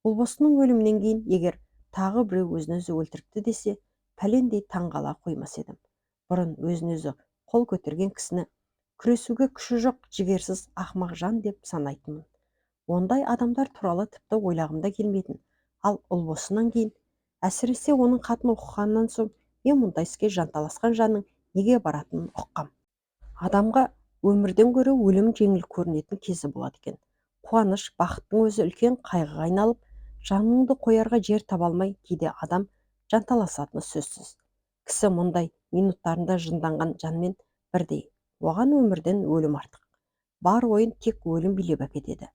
Ұлбосынның өлімінен кейін егер тағы біреу өзін өзі өлтіріпті десе, пәлендей таңғала қоймас едім. Бұрын өзін өзі қол көтерген кісіні Күресуге күші жоқ, жігерсіз ақымақ жан деп санайтынмын. Ондай адамдар туралы тіпті ойлағым да келмейтін. Ал Ұлбосыннан кейін, әсіресе оның хатын оқығаннан соң, мен мұндай іске жанталасқан жанның неге баратынын ұққам. Адамға өмірден гөрі өлім жеңіл көрінетін кезі болады екен. Қуаныш, бақыттың өзі үлкен қайғыға айналып, жаныңды қоярға жер таба алмай, кейде адам жанталасатыны сөзсіз. Кісі мұндай минуттарында жынданған жанмен бірдей. Оған өмірден өлім артық. Бар ойын тек өлім билеп әкетеді.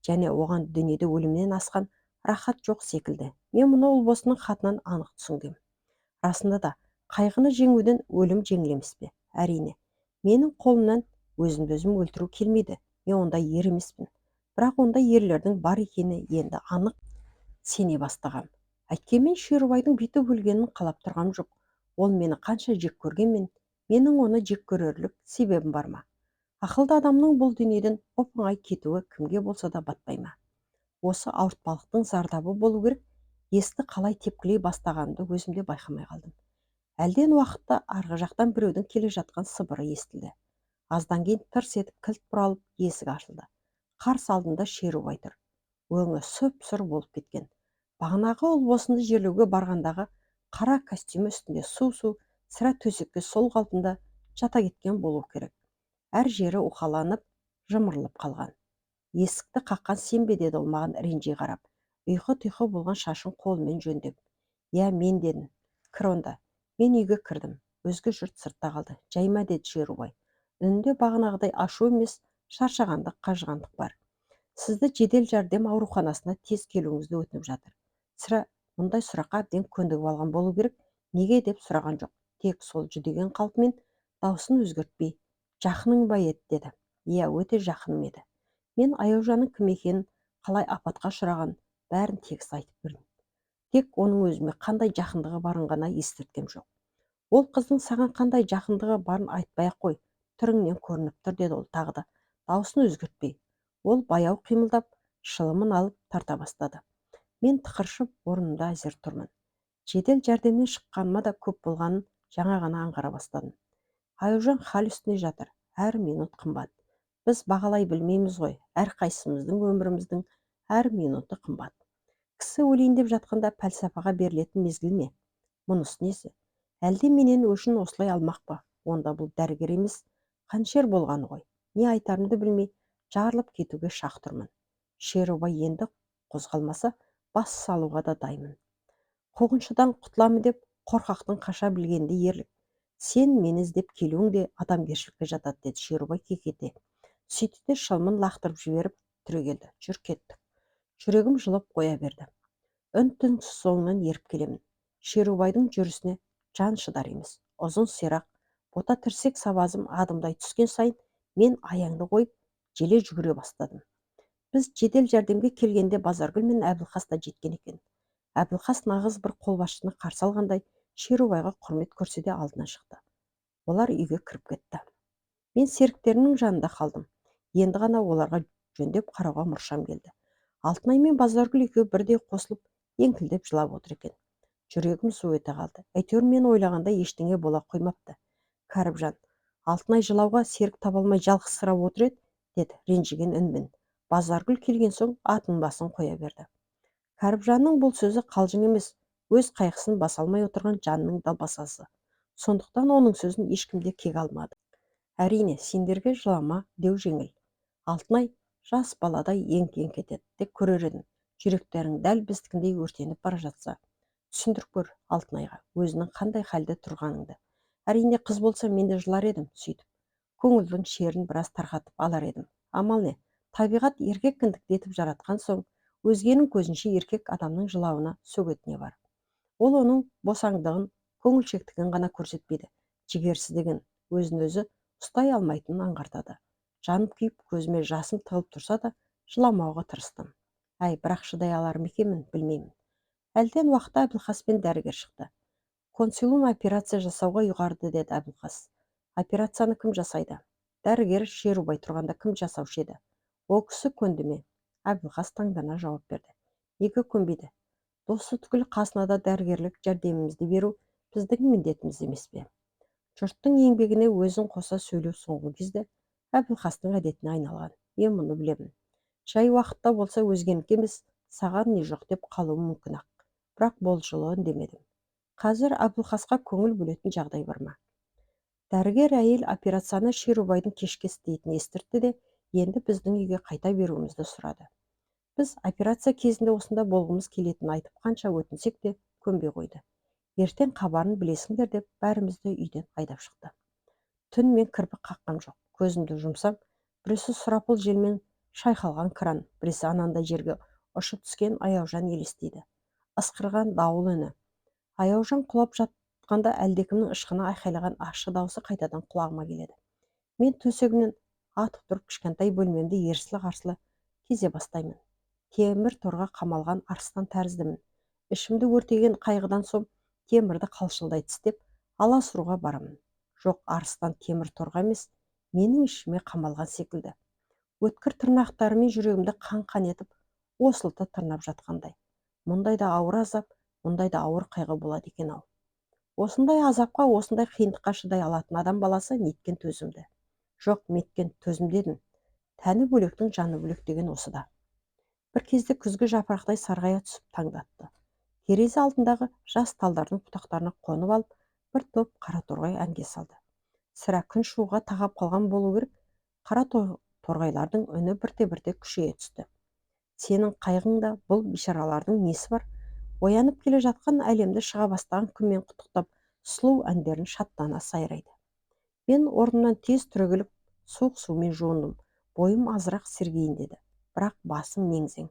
Және оған дүниеде өлімнен асқан рахат жоқ секілді. Мен мұны Ұлбосынның хатынан анық түсінгем. Расында да, қайғыны жеңуден өлім жеңіл емес пе? Әрине, менің қолымнан өзімді өзім өлтіру келмейді. Мен ондай ер емеспін. Бірақ ондай ерлердің бар екені енді анық сене бастағам. Әйткенмен Шерубайдың бүйтіп өлгенін қалап тұрғам жоқ. Ол мені қанша жек көргенмен, менің оны жек көрерлік себебім бар ма? Ақылды адамның бұл дүниеден оп-оңай кетуі кімге болса да батпай ма? Осы ауыртпалықтың зардабы болу керек, есікті қалай тепкілей бастағанымды өзім де байқамай қалдым. Әлден уақытта арғы жақтан біреудің келе жатқан сыбыры естілді. Аздан кейін тырс етіп кілт бұралып, есік ашылды. Қарсы алдында Шерубай тұр. Өңі сұп-сұр болып кеткен. Бағанағы Ұлбосынды жерлеуге барғандағы қара костюмі үстінде су-су, сірә төсекке сол қалпында жата кеткен болу керек. Әр жері уқаланып, жымырылып қалған. Есікті қаққан сен бе, деді ол маған ренжи қарап. Ұйқы-тұйқы болған шашын қолымен жөндеп. Иә, мен, дедім. Кір онда. Мен үйге кірдім. Өзге жұрт сыртта қалды. Жайма, деді Шерубай. Үнінде бағанағыдай ашу емес, шаршағандық, қажығандық бар. Сізді жедел жәрдем ауруханасына тез келуіңізді өтініп жатыр. Сірә, мұндай сұраққа әбден көндігіп алған болу керек, неге деп сұраған жоқ. Тек сол жүдеген қалпымен, даусын өзгертпей, жақының ба еді, деді. Иә, өте жақыным еді. Мен Аяужанның кім екенін, қалай апатқа ұшырағанын бәрін тегіс айтып бердім. Тек оның өзіме қандай жақындығы барын ғана естірткем жоқ. Ол қыздың саған қандай жақындығы барын айтпай-ақ қой, түріңнен көрініп тұр, деді ол тағы да, даусын өзгертпей. Ол баяу қимылдап, шылымын алып тарта бастады. Мен тықыршып орнымда әзер тұрмын. Жедел жәрдемнен шыққаныма да көп болғанын жаңа ғана аңғара бастадым. Аяужан хал үстінде жатыр. Әр минут қымбат. Біз бағалай білмейміз ғой. Әрқайсымыздың өміріміздің әр минуты қымбат. Кісі өлейін деп жатқанда пәлсапаға берілетін мезгіл ме? Мұнысы несі? Әлде менен өшін осылай алмақ па? Онда бұл дәрігер емес, қаншер болғаны ғой. Не айтарымды білмей, жарылып кетуге шақ тұрмын. Шерубай енді қозғалмаса, бас салуға да дайынмын. Қуғыншыдан құтыламын деп қорқақтың қаша білгенде ерлік. Сен мені іздеп келуің де адамгершілікке жатады, деді Шерубай кекете. Сөйтті де шылымын лақтырып жіберіп түрегелді. Жүр, кеттік. Жүрегім жылып қоя берді. Үн-түнсіз соңынан еріп келемін. Шерубайдың жүрісіне жан шыдар емес. Ұзын сирақ, бота тірсек сабазым адымдай түскен сайын мен аяңды қойып, желе жүгіре бастадым. Біз жедел жәрдемге келгенде Базаргүл мен Әбілқас та жеткен екен. Әбілқас нағыз бір қолбасшыны қарсы алғандай Шерубайға құрмет көрсете алдынан шықты. Олар үйге кіріп кетті. Мен серіктерімнің жанында қалдым. Енді ғана оларға жөндеп қарауға мұршам келді. Алтынай мен Базаргүл екеуі бірдей қосылып, еңкілдеп жылап отыр екен. Жүрегім су ете қалды. Әйтеуір мен ойлағандай ештеңе бола қоймапты. Кәріпжан, Алтынай жылауға серік таба алмай жалғызсырап отыр еді, деді ренжіген үнмен. Базаргүл келген соң атын басын қоя берді. Кәріпжанның бұл сөзі қалжың емес, өз қайғысын баса алмай отырған жанның далбасасы. Сондықтан оның сөзін ешкім де кек алмады. Әрине, сендерге жылама деу жеңіл. Алтынай жас баладай еңк-еңк етеді, тек көрер едім. Жүректерің дәл біздікіндей өртеніп бара жатса. Түсіндіріп көр Алтынайға өзінің қандай халде тұрғаныңды. Әрине, қыз болса мен де жылар едім, сөйтіп. Көңілдің шерін біраз тарқатып алар едім. Амал не, табиғат еркек кіндікті етіп жаратқан соң, өзгенің көзінше еркек адамның жылауына сөгетіне бар. Ол оның босаңдығын, көңілшектігін ғана көрсетпейді, жігерсіздігін, өзін өзі ұстай алмайтынын аңғартады. Жанып күйіп, көзіме жасым тығылып тұрса да, жыламауға тырыстым. Әй, бірақ шыдай алар ма екенмін, білмеймін. Әлден уақытта Әбілқас пен дәрігер шықты. Консилиум операция жасауға ұйғарды, деді Әбілқас. Операцияны кім жасайды? Дәрігер Шерубай тұрғанда кім жасаушы еді? Ол кісі көнді ме? Әбілқас таңдана жауап берді. Неге көнбейді? Досы түгіл қасына да дәрігерлік жәрдемімізді беру біздің міндетіміз емес пе? Жұрттың еңбегіне өзін қоса сөйлеу соңғы кезде Әбілқастың әдетіне айналған. Мен мұны білемін. Жай уақытта болса өзгенікі емес, саған не жоқ деп қалуым мүмкін-ақ. Бірақ бұл жолы үндемедім. Қазір Әбілқасқа көңіл бөлетін жағдай бар ма? Дәрігер әйел операцияны Шерубайдың кешке істейтінін естіртті де, енді біздің үйге қайта беруімізді сұрады. Біз операция кезінде осында болғымыз келетінін айтып қанша өтінсек те көнбей қойды. Ертең хабарын білесіңдер деп бәрімізді үйден айдап шықты. Түн мен кірпік қаққам жоқ. Көзімді жұмсам, біресе сұрапыл желмен шайқалған кран, біресе анандай жерге ұшып түскен Аяужан елестейді. Ысқырған дауыл үні. Аяужан құлап жатқанда әлдекімнің ышқына айқайлаған ащы даусы қайтадан құлағыма келеді. Мен төсегімнен атып тұрып кішкентай бөлмемді ерсілі-қарсылы кезе бастаймын. Темір торға қамалған арыстан тәріздімін. Ішімді өртеген қайғыдан соң темірді қалшылдай тістеп, аласұруға барамын. Жоқ, арыстан темір торға емес, менің ішіме қамалған секілді. Өткір тырнақтарымен жүрегімді қан-қан етіп, осылта тырнап жатқандай. Мұндай да ауыр азап, мұндай да ауыр қайғы болады екен-ау. Осындай азапқа, осындай қиындыққа шыдай алатын адам баласы неткен төзімді. Жоқ, неткен төзімді едім. Тәні бөлектің жаны бөлек деген осы да. Бір кезде күзгі жапырақтай сарғая түсіп таңдатты. Терезе алдындағы жас талдардың бұтақтарына қонып алып, бір топ қара торғай әнге салды. Сірә күн шығуға тақап қалған болу керек, қара торғайлардың үні бірте-бірте күшейе түсті. Сенің қайғың да бұл бишаралардың несі бар? Оянып келе жатқан әлемді шыға бастаған күнмен құттықтап, сұлу әндерін шаттана сайрайды. Мен орнымнан тез түрегеліп, суық сумен жуындым. Бойым азырақ сергейін деді. Бірақ басым мең-зең.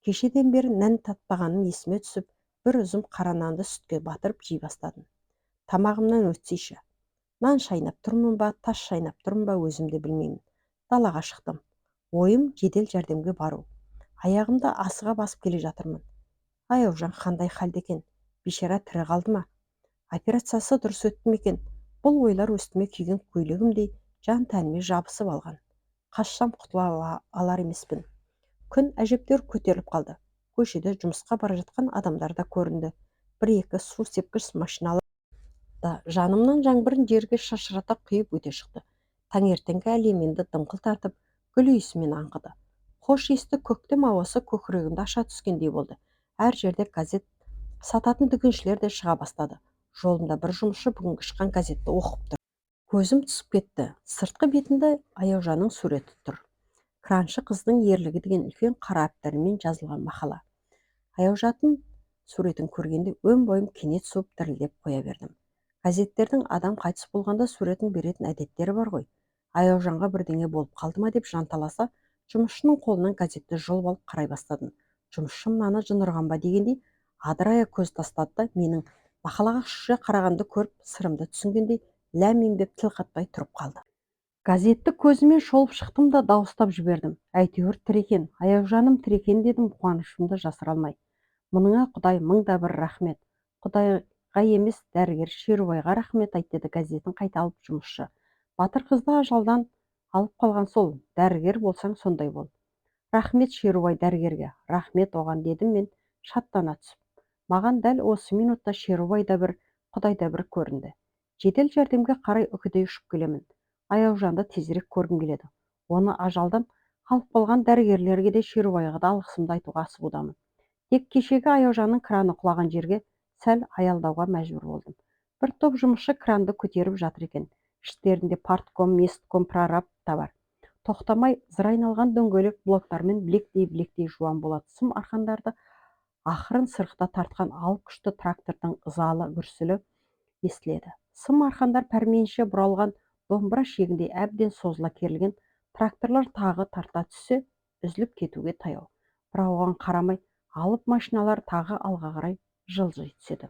Кешеден бері нән татпағаным есіме түсіп, бір үзім қара нанды сүтке батырып жей бастадым. Тамағымнан өтсейші. Нан шайнап тұрмын ба, тас шайнап тұрмын ба, өзім де білмеймін. Далаға шықтым. Ойым жедел жәрдемге бару. Аяғымды асыға басып келе жатырмын. Аяужан қандай халде екен? Бейшара тірі қалды ма? Операциясы дұрыс өтті ме екен? Бұл ойлар үстіме киген көйлегімдей жан тәніме жабысып алған. Қашсам құтыла алар емеспін. Күн әжептәуір көтеріліп қалды. Көшеде жұмысқа бара жатқан адамдар да көрінді. Бір-екі су сепкіш машиналар да жанымнан жаңбырын жерге шашырата құйып өте шықты. Таңертеңгі әлем енді дымқыл тартып, гүл иісімен аңқыды. Хош иісті көктем ауасы көкірегімді аша түскендей болды. Әр жерде газет сататын дүкеншілер де шыға бастады. Жолымда бір жұмысшы бүгінгі шыққан газетті оқып тұр. Көзім түсіп кетті. Сыртқы бетінде Аяужанның суреті тұр. Краншы қыздың ерлігі деген үлкен қара әріптермен жазылған мақала. Аяужанның суретін көргенде өн бойым кенет суып дірілдеп қоя бердім. Газеттердің адам қайтыс болғанда суретін беретін әдеттері бар ғой. Аяужанға бірдеңе болып қалды ма деп жанталаса, жұмысшының қолынан газетті жұлып алып қарай бастадым. Жұмысшы мынаны жын ұрған ба дегендей адырая көз тастады да, менің мақалаға шұжа қарағанды көріп, сырымды түсінгендей ләм-мим деп тіл қатпай тұрып қалды. Газетті көзімен шолып шықтым да дауыстап жібердім. Әйтеуір тірі екен, Аяужаным тірі екен дедім қуанышымды жасыра алмай. Мұныңа Құдай мың да бір рахмет. Құдайға емес, дәрігер Шерубайға рахмет айт деді газетін қайта алып жұмысшы. Батыр қызды ажалдан алып қалған сол, дәрігер болсаң сондай бол. Рахмет Шерубай дәрігерге, рахмет оған дедім мен шаттана түсіп. Маған дәл осы минутта Шерубай да бір, Құдай да бір көрінді. Жедел жәрдемге қарай үкідей ұшып келемін. Аяужанды тезірек көргім келеді. Оны ажалдан алып қалған дәрігерлерге де, Шерубайға да алғысымды айтуға асығудамын. Тек кешегі Аяужанның краны құлаған жерге сәл аялдауға мәжбүр болдым. Бір топ жұмысшы кранды көтеріп жатыр екен. Іштерінде партком, местком, прораб та бар. Тоқтамай зыр айналған дөңгелек блоктармен білектей-білектей жуан болат сым арқандарды ақырын сырықта тартқан алып күшті трактордың ызалы гүрсілі естіледі. Сым арқандар пәрменше бұралған домбыра шегіндей әбден созыла керілген тракторлар тағы тарта түссе, үзіліп кетуге таяу. Бірақ оған қарамай алып машиналар тағы алға қарай жылжи түседі.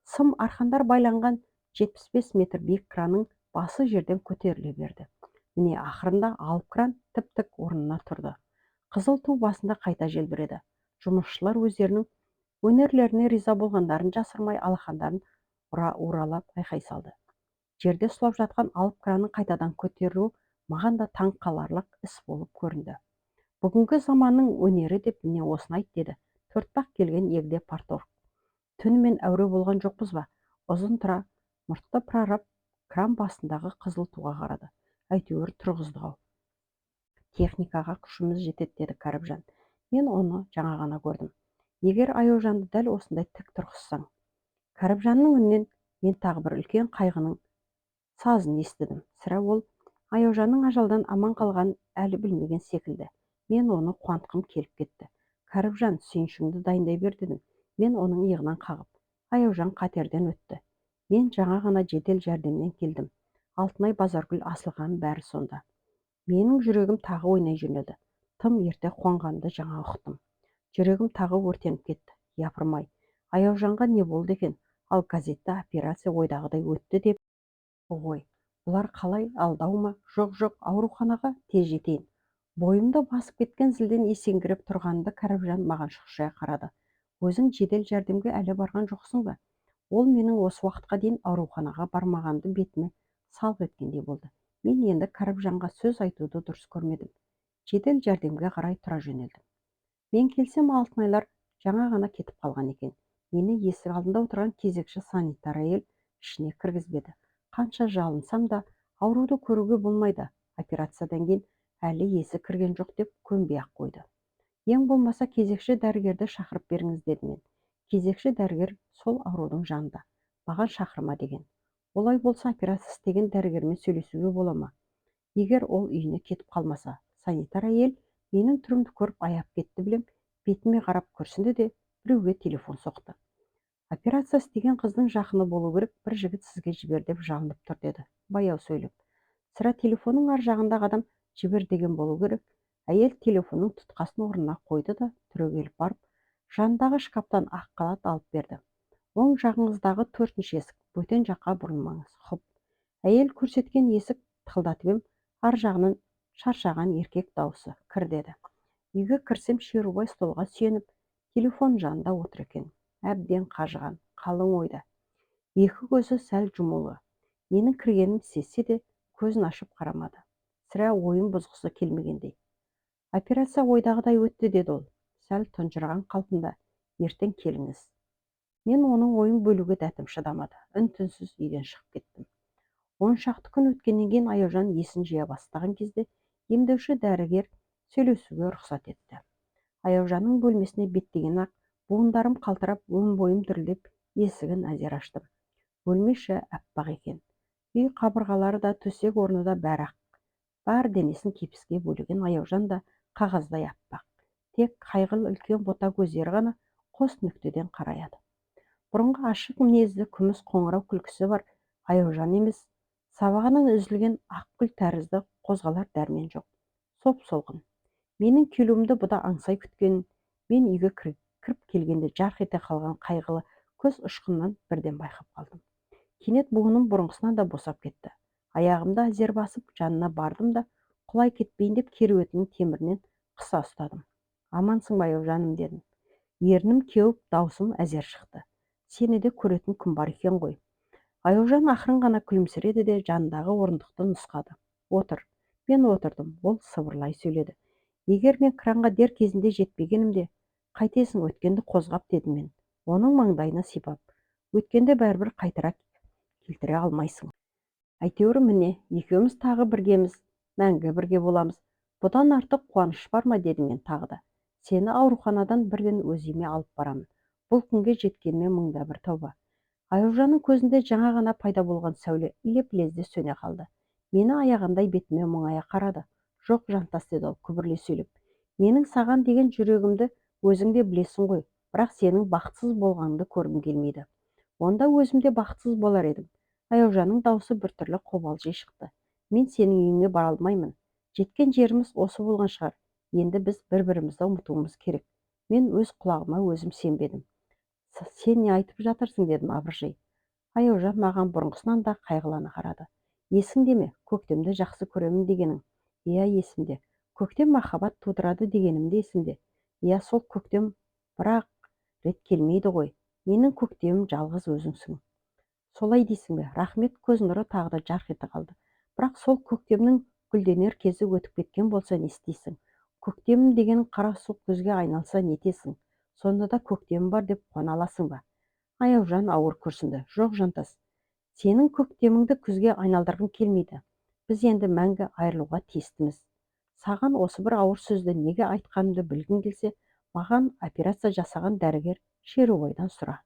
Сым арқандар байланған 75 метр биік кранның басы жерден көтеріле берді. Міне ақырында алып кран тіп-тік орнына тұрды. Қызыл ту басында қайта желбіреді. Жұмысшылар өздерінің өнерлеріне риза болғандарын жасырмай алақандарын ұралап айқай салды. Жерде сұлап жатқан алып кранның қайтадан көтерілуі маған да таң қаларлық іс болып көрінді. Бүгінгі заманның өнері деп міне осыны айт деді төртбақ келген егде парторг. Түнімен әуре болған жоқпыз ба? Ұзын тұра мұртты прораб кран басындағы қызыл туға қарады. Әйтеуір тұрғыздық-ау. Техникаға күшіміз жетеді, деді Кәріпжан. Мен оны жаңа ғана көрдім. Егер Аяужанды дәл осындай тік тұрғызсаң. Кәріпжанның үнінен мен тағы бір үлкен қайғының сазын естідім. Сірә, ол Аяужанның ажалдан аман қалғанын әлі білмеген секілді. Мен оны қуантқым келіп кетті. Кәріпжан, сүйіншіңді дайындай бер, дедім мен оның иығынан қағып. Аяужан қатерден өтті. Мен жаңа ғана жедел жәрдемнен келдім. Алтынай, Базаргүл, Асылхан, бәрі сонда. Менің жүрегім тағы ойнай жөнелді. Тым ерте қуанғанымды жаңа ұқтым. Жүрегім тағы өртеніп кетті. Япырмай, Аяужанға не болды екен? Ал газетте операция ойдағыдай өтті деп ғой. Бұлар қалай, алдау ма? Жоқ, жоқ, ауруханаға тез жетейін. Бойымды басып кеткен зілден есеңгіреп тұрғанымда Кәріпжан маған шұқшия қарады. Өзің жедел жәрдемге әлі барған жоқсың ба? Ол менің осы уақытқа дейін ауруханаға бармағанымды бетіме салық еткендей болды. Мен енді Кәріпжанға сөз айтуды дұрыс көрмедім. Жедел жәрдемге қарай тұра жөнелдім. Мен келсем, Алтынайлар жаңа ғана кетіп қалған екен. Мені есік алдында отырған кезекші санитар әйел ішіне кіргізбеді. Қанша жалынсам да, ауруды көруге болмайды, операциядан кейін әлі есі кірген жоқ деп көнбей-ақ қойды. Ең болмаса кезекші дәрігерді шақырып беріңіз, дедім мен. Кезекші дәрігер сол аурудың жанында, маған шақырма деген. Олай болса, операция істеген дәрігермен сөйлесуге бола ма? Егер ол үйіне кетіп қалмаса. Санитар әйел менің түрімді көріп аяп кетті білем, бетіме қарап күрсінді де, біреуге телефон соқты. Операция істеген қыздың жақыны болу керек, бір жігіт сізге жібер деп жалынып тұр, деді баяу сөйлеп. Сірә, телефонның ар жағындағы адам жібер деген болу керек. Әйел телефонның тұтқасын орнына қойды да, түрегеліп барып, жанындағы шкафтан ақ халат алып берді. Оң жағыңыздағы төртінші есік, бөтен жаққа бұрылмаңыз. Құп. Әйел көрсеткен есік тықылдатып ем, ар жағынан шаршаған еркек дауысы: «Кір», – деді. Үйге кірсем, Шерубай столға сүйеніп, телефон жанында отыр екен. Әбден қажыған, қалың ойда. Екі көзі сәл жұмулы. Менің кіргенімді сезсе де, көзін ашып қарамады. Сірә, ойын бұзғысы келмегендей. Операция ойдағыдай өтті, деді ол сәл тұнжыраған қалпында. Ертең келіңіз. Мен оның ойын бөлуге дәтім шыдамады. Үн түнсіз үйден шығып кеттім. 10 шақты күн өткеннен кейін, Аяужан есін жия бастаған кезде, емдеуші дәрігер сөйлесуге рұқсат етті. Аяужанның бөлмесіне беттеген ақ буындарым қалтырап, өн бойым дірілдеп, есігін әзер аштым. Бөлме іші аппақ екен. Үй қабырғалары да, төсек орны да, бәрі ақ. Бар денесін кепіске бөлеген Аяужан да қағаздай аппақ. Тек қайғылы үлкен бота көздері ғана қос нүктеден қараяды. Бұрынғы ашық мінезді, күміс қоңырау күлкісі бар Аяужан емес, сабағынан үзілген ақ гүл тәрізді. Қозғалар дәрмен жоқ, соп солғын. Менің келуімді бұ да аңсай күткенін мен үйге кіріп келгенде жарқ ете қалған қайғылы көз ұшқынынан бірден байқап қалдым. Кенет буыным бұрынғысынан да босап кетті. Аяғымды әзер басып, жанына бардым да, құлай кетпейін деп кереуетінің темірінен қыса ұстадым. «Амансың ба, аяужаным?» – дедім. Ернім кеуіп, даусым әзер шықты. Сені де көретін күн бар екен ғой. Аяужан ақырын ғана күлімсіреді де, жанындағы орындықты нұсқады. «Отыр». Мен отырдым. Ол сыбырлай сөйледі: «Егер мен кранға дер кезінде жетпегенімде...» «Қайтесің өткенді қозғап?» – дедім мен оның маңдайына сипап. «Өткенді бәрібір қайтара келтіре алмайсың. Әйтеуір, міне, екеуміз тағы біргеміз, мәңгі бірге боламыз. Бұдан артық қуаныш бар ма?» – дедім мен тағы да. «Сені ауруханадан бірден өз үйіме алып барамын. Бұл күнге жеткеніме мыңда бір тәуба». Аяужанның көзінде жаңа ғана пайда болған сәуле леп лезде сөне қалды. Мені аяғандай бетіме мұңая қарады. «Жоқ, Жантас, – деді ол күбірлей сөйлеп, – менің саған деген жүрегімді өзің де білесің ғой. Бірақ сенің бақытсыз болғаныңды көргім келмейді. Онда өзім де бақытсыз болар едім». Аяужанның даусы біртүрлі қобалжи шықты. «Мен сенің үйіңе бара алмаймын. Жеткен жеріміз осы болған шығар. Енді біз бір бірімізді ұмытуымыз керек». Мен өз құлағыма өзім сенбедім. «Сен не айтып жатырсың?» – дедім абыржи. Аяужан маған бұрынғысынан да қайғылана қарады. «Есіңде ме, көктемді жақсы көремін дегенің?» «Иә, есімде. Көктем махаббат тудырады дегенім де есімде. Иә, сол көктем бір-ақ рет келмейді ғой. Менің көктемім жалғыз өзіңсің». «Солай дейсің бе? Рахмет». Көз нұры тағы да жарқ ете қалды. «Бірақ сол көктемнің гүлденер кезі өтіп кеткен болса, не істейсің? Көктемім деген қара суық күзге айналса, нетесің? Сонда да көктемім бар деп қуана аласың ба?» Аяужан ауыр күрсінді. «Жоқ, Жантас, сенің көктеміңді күзге айналдырғым келмейді. Біз енді мәңгі айырылуға тиістіміз. Саған осы бір ауыр сөзді неге айтқанымды білгің келсе, маған операция жасаған дәрігер Шерубайдан сұра.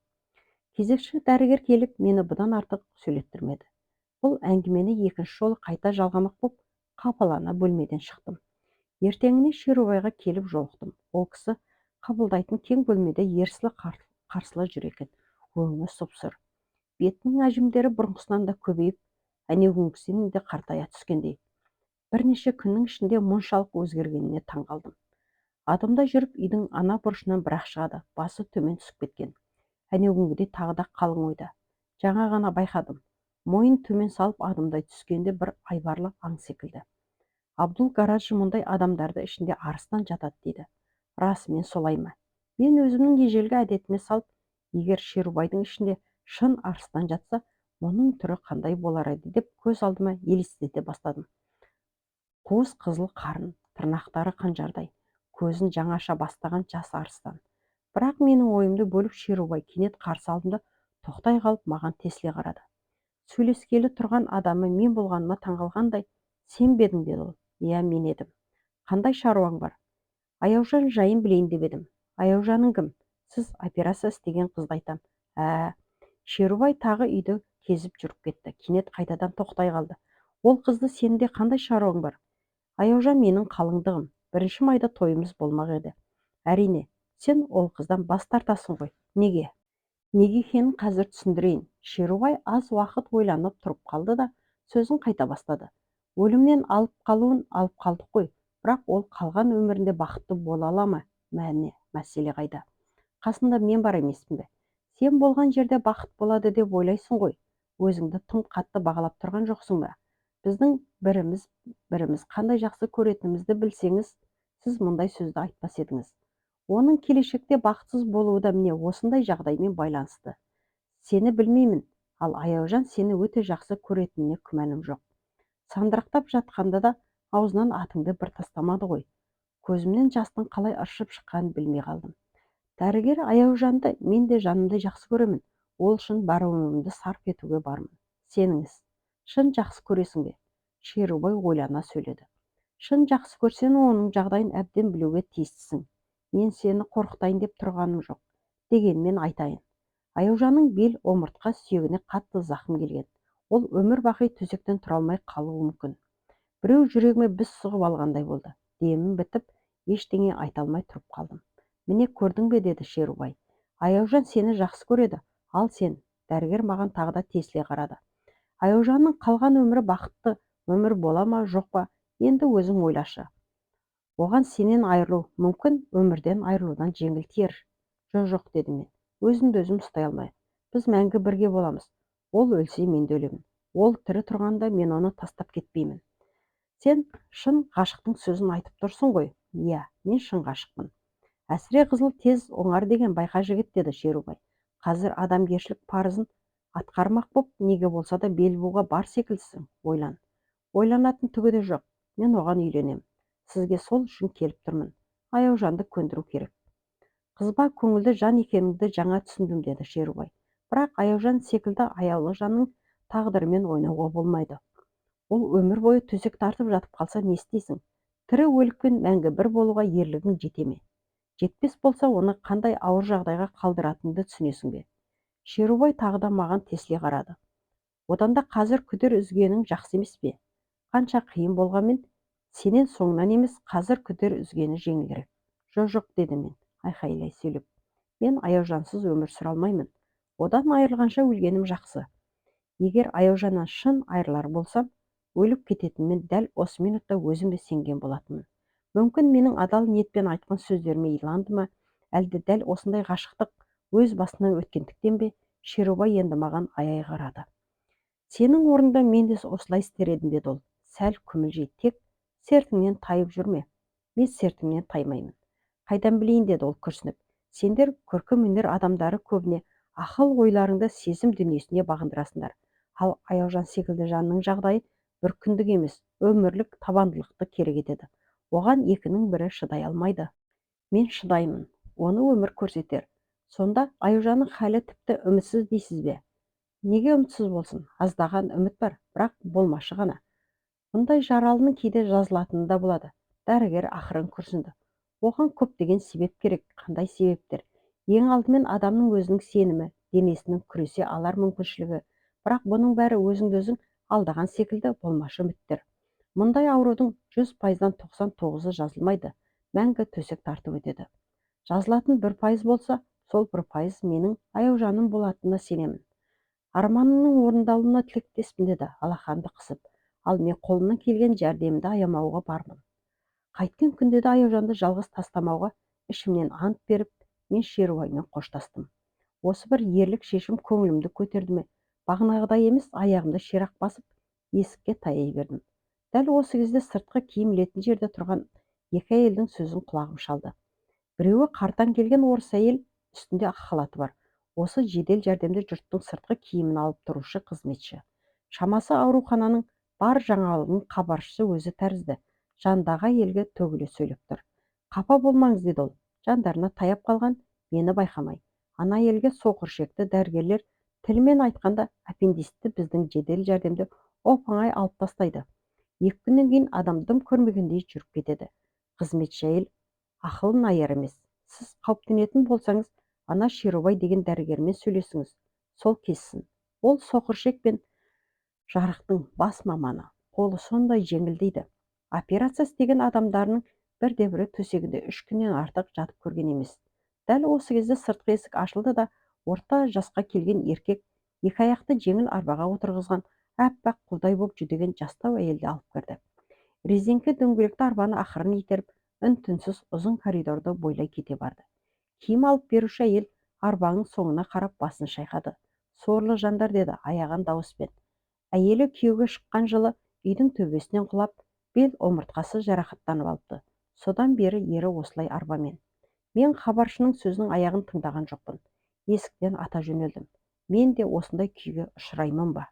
Кезекші дәрігер келіп, мені бұдан артық сөйлеттірмеді. Бұл әңгімені екінші жолы қайта жалғамақ боп, қапалана бөлмеден шықтым. Ертеңіне Шерубайға келіп жолықтым. Ол кісі қабылдайтын кең бөлмеде ерсілі-қарсылы жүр екен. Өңі сұп-сұр. Бетінің әжімдері бұрынғысынан да көбейіп, әнеугүнгісінен де қартая түскендей. Бірнеше күннің ішінде мұншалық өзгергеніне таң қалдым. Адымдай жүріп үйдің ана бұрышынан бір-ақ шығады, басы төмен түсіп кеткен. Әнеугүнгідей тағы да қалың ойда. Жаңа ғана байқадым. Мойын төмен салып адымдай түскенде бір айбарлы аң секілді. Абдул Гараджи мұндай адамдарды ішінде арыстан жатады дейді. Расымен солай ма? Мен өзімнің ежелгі әдетіме салып, егер Шерубайдың ішінде шын арыстан жатса, мұның түрі қандай болар еді деп көз алдыма елестете бастадым. Қуыс қызыл қарын, тырнақтары қанжардай, көзін жаңаша бастаған жас арыстан. Бірақ менің ойымды бөліп Шерубай кенет қарсы алдымда тоқтай қалып, маған тесіле қарады. Сөйлескелі тұрған адамы мен болғаныма таңғалғандай, сен бе едің, деді ол. Иә, мен едім. Қандай шаруаң бар? Аяужан жайын білейін деп едім. Аяужаның кім? Сіз операция істеген қызды айтам. Ә, Шерубай тағы үйді кезіп жүріп кетті. Кенет қайтадан тоқтай қалды. Ол қызды сенде қандай шаруаң бар? Аяужан менің қалыңдығым. 1 майда тойымыз болмақ еді. Әрине, сен ол қыздан бас тартасың ғой. Неге? Неге екенін қазір түсіндірейін. Шерубай аз уақыт ойланып тұрып қалды да, сөзін қайта бастады. Өлімнен алып қалуын алып қалдық қой, бірақ ол қалған өмірінде бақытты бола ала ма? Мәне, мәселе қайда? Қасында мен бар емеспін бе? Сен болған жерде бақыт болады деп ойлайсың ғой. Өзіңді тым қатты бағалап тұрған жоқсың ба? Біздің біріміз қандай жақсы көретінімізді білсеңіз, сіз мұндай сөзді айтпас едіңіз. Оның келешекте бақытсыз болуы да міне осындай жағдаймен байланысты. Сені білмеймін, ал Аяужан сені өте жақсы көретініне күмәнім жоқ. Сандырақтап жатқанда да аузынан атыңды бір тастамады ғой. Көзімнен жастың қалай ыршып шыққанын білмей қалдым. Дәрігер Аяужанды мен де жанымдай жақсы көремін. Ол үшін бар өмірімді сарп етуге бармын. Сеніңіз. Шын жақсы көресің бе? Шерубай ойлана сөйледі. Шын жақсы көрсең, оның жағдайын әбден білуге тиістісің. Мен сені қорқытайын деп тұрғаным жоқ. Дегенмен айтайын. Аяужанның бел омыртқа сүйегіне қатты зақым келген. Ол өмір бақи төсектен тұра алмай қалуы мүмкін. Біреу жүрегіме біз сұғып алғандай болды. Демім бітіп, ештеңе айта алмай тұрып қалдым. Міне көрдің бе, деді Шерубай. Аяужан сені жақсы көреді. Ал сен, дәрігер маған тағы да тесіле қарады. Аяужанның қалған өмірі бақытты өмір бола ма, жоқ па, енді өзің ойлашы. Оған сенен айырылу мүмкін өмірден айырылудан жеңіл тиер. Жоқ, жоқ, дедім мен. Өзімді өзім ұстай алмай. Біз мәңгі бірге боламыз. Ол өлсе, мен де өлемін. Ол тірі тұрғанда мен оны тастап кетпеймін. Сен шын ғашықтың сөзін айтып тұрсың ғой. Иә, мен шын ғашықпын. Әсіре қызыл тез оңар деген байқа жігіт, деді Шерубай. Қазір адамгершілік парызын атқармақ боп, неге болса да бел бууға бар секілдісің. Ойлан. Ойланатын түгі де жоқ. Мен оған үйленем. Сізге сол үшін келіп тұрмын. Аяужанды көндіру керек. Қызба көңілді жан екеніңді жаңа түсіндім, деді Шерубай. Бірақ Аяужан секілді аяулы жанның тағдырымен ойнауға болмайды. Ол өмір бойы төсек тартып жатып қалса не істейсің? Тірі өлікпен мәңгі бір болуға ерлігің жете ме? Жетпес болса, оны қандай ауыр жағдайға қалдыратыныңды түсінесің бе? Шерубай тағы да маған тесіле қарады. Одан да қазір күдер үзгенің жақсы емес пе? Қанша қиын болғанмен, сенен соңынан емес, қазір күдер үзгені жеңілірек. Жоқ, жоқ, дедім мен, айқайлай сөйлеп. Мен Аяужансыз өмір сүре алмаймын. Одан айырылғанша өлгенім жақсы. Егер Аяужаннан шын айырылар болсам, өліп кететініме дәл осы минутта өзім де сенген болатынмын. Мүмкін менің адал ниетпен айтқан сөздеріме иланды ма, әлде дәл осындай ғашықтық өз басынан өткендіктен бе, Шерубай енді маған аяй қарады. Сенің орныңда мен де осылай істер едім, деді ол. Сәл күмілжи, тек сертіңнен тайып жүрме. Мен сертімнен таймаймын. Қайдан білейін, деді ол күрсініп. Сендер көркемөнер адамдары көбіне ақыл ойларыңды сезім дүниесіне бағындырасыңдар. Ал Аяужан секілді жанның жағдайы бір күндік емес, өмірлік табандылықты керек етеді. Оған екінің бірі шыдай алмайды. Мен шыдаймын. Оны өмір көрсетер. Сонда Аяужанның халі тіпті үмітсіз дейсіз бе? Неге үмітсіз болсын? Аздаған үміт бар, бірақ болмашы ғана. Бұндай жаралының кейде жазылатыны да болады. Дәрігер ақырын күрсінді. Оған көптеген себеп керек. Қандай себептер? Ең алдымен адамның өзінің сенімі, денесінің күресе алар мүмкіншілігі. Бірақ бұның бәрі өзіңді-өзің алдаған секілді болмашы үміттер. Мұндай аурудың 100%-дан 99-ы жазылмайды, мәңгі төсек тартып өтеді. Жазылатын 1% болса, сол 1% менің Аяужаным болатынына сенемін. Арманыңның орындалуына тілектеспін, деді алақанды қысып. Ал мен қолымнан келген жәрдемді аямауға бармын. Қайткен күнде де Аяужанды жалғыз тастамауға ішімнен ант беріп, мен Шерубаймен қоштастым. Осы бір ерлік шешім көңілімді көтерді ме, бағанағыдай емес, аяғымды ширақ басып, есікке таяй бердім. Дәл осы кезде сыртқы киім ілетін жерде тұрған екі әйелдің сөзін құлағым шалды. Біреуі қартаң келген орыс әйел, үстінде ақ халаты бар. Осы жедел жәрдемде жұрттың сыртқы киімін алып тұрушы қызметші. Шамасы аурухананың бар жаңалығының хабаршысы өзі тәрізді. Жанындағы әйелге төгіле сөйлеп тұр. Қапа болмаңыз, деді ол, жандарына таяп қалған мені байқамай. Ана әйелге соқыр ішекті дәрігерлер тілімен айтқанда аппендицитті біздің жедел жәрдемде оп-оңай алып тастайды. 2 күннен кейін адам дым көрмегендей жүріп кетеді. Қызметші әйел ақылын аяр емес. Сіз қауіптенетін болсаңыз, ана Шерубай деген дәрігермен сөйлесіңіз, сол кессін. Ол соқыр ішек пен жарықтың бас маманы. Қолы сондай жеңіл дейді. Операция істеген адамдарының бірде-бірі төсегінде 3 күннен артық жатып көрген емес. Дәл осы кезде сыртқы есік ашылды да, орта жасқа келген еркек екі аяқты жеңіл арбаға отырғызған аппақ қудай боп жүдеген жастау әйелді алып кірді. Резеңке дөңгелекті арбаны ақырын итеріп, үн-түнсіз ұзын коридорды бойлай кете барды. Киім алып беруші әйел арбаның соңына қарап басын шайқады. Сорлы жандар, деді аяған дауыспен. Әйелі күйеуге шыққан жылы үйдің төбесінен құлап, бел омыртқасы жарақаттанып алыпты. Содан бері ері осылай арбамен. Мен хабаршының сөзінің аяғын тыңдаған жоқпын. Есіктен ата жөнелдім. Мен де осындай күйге ұшыраймын ба?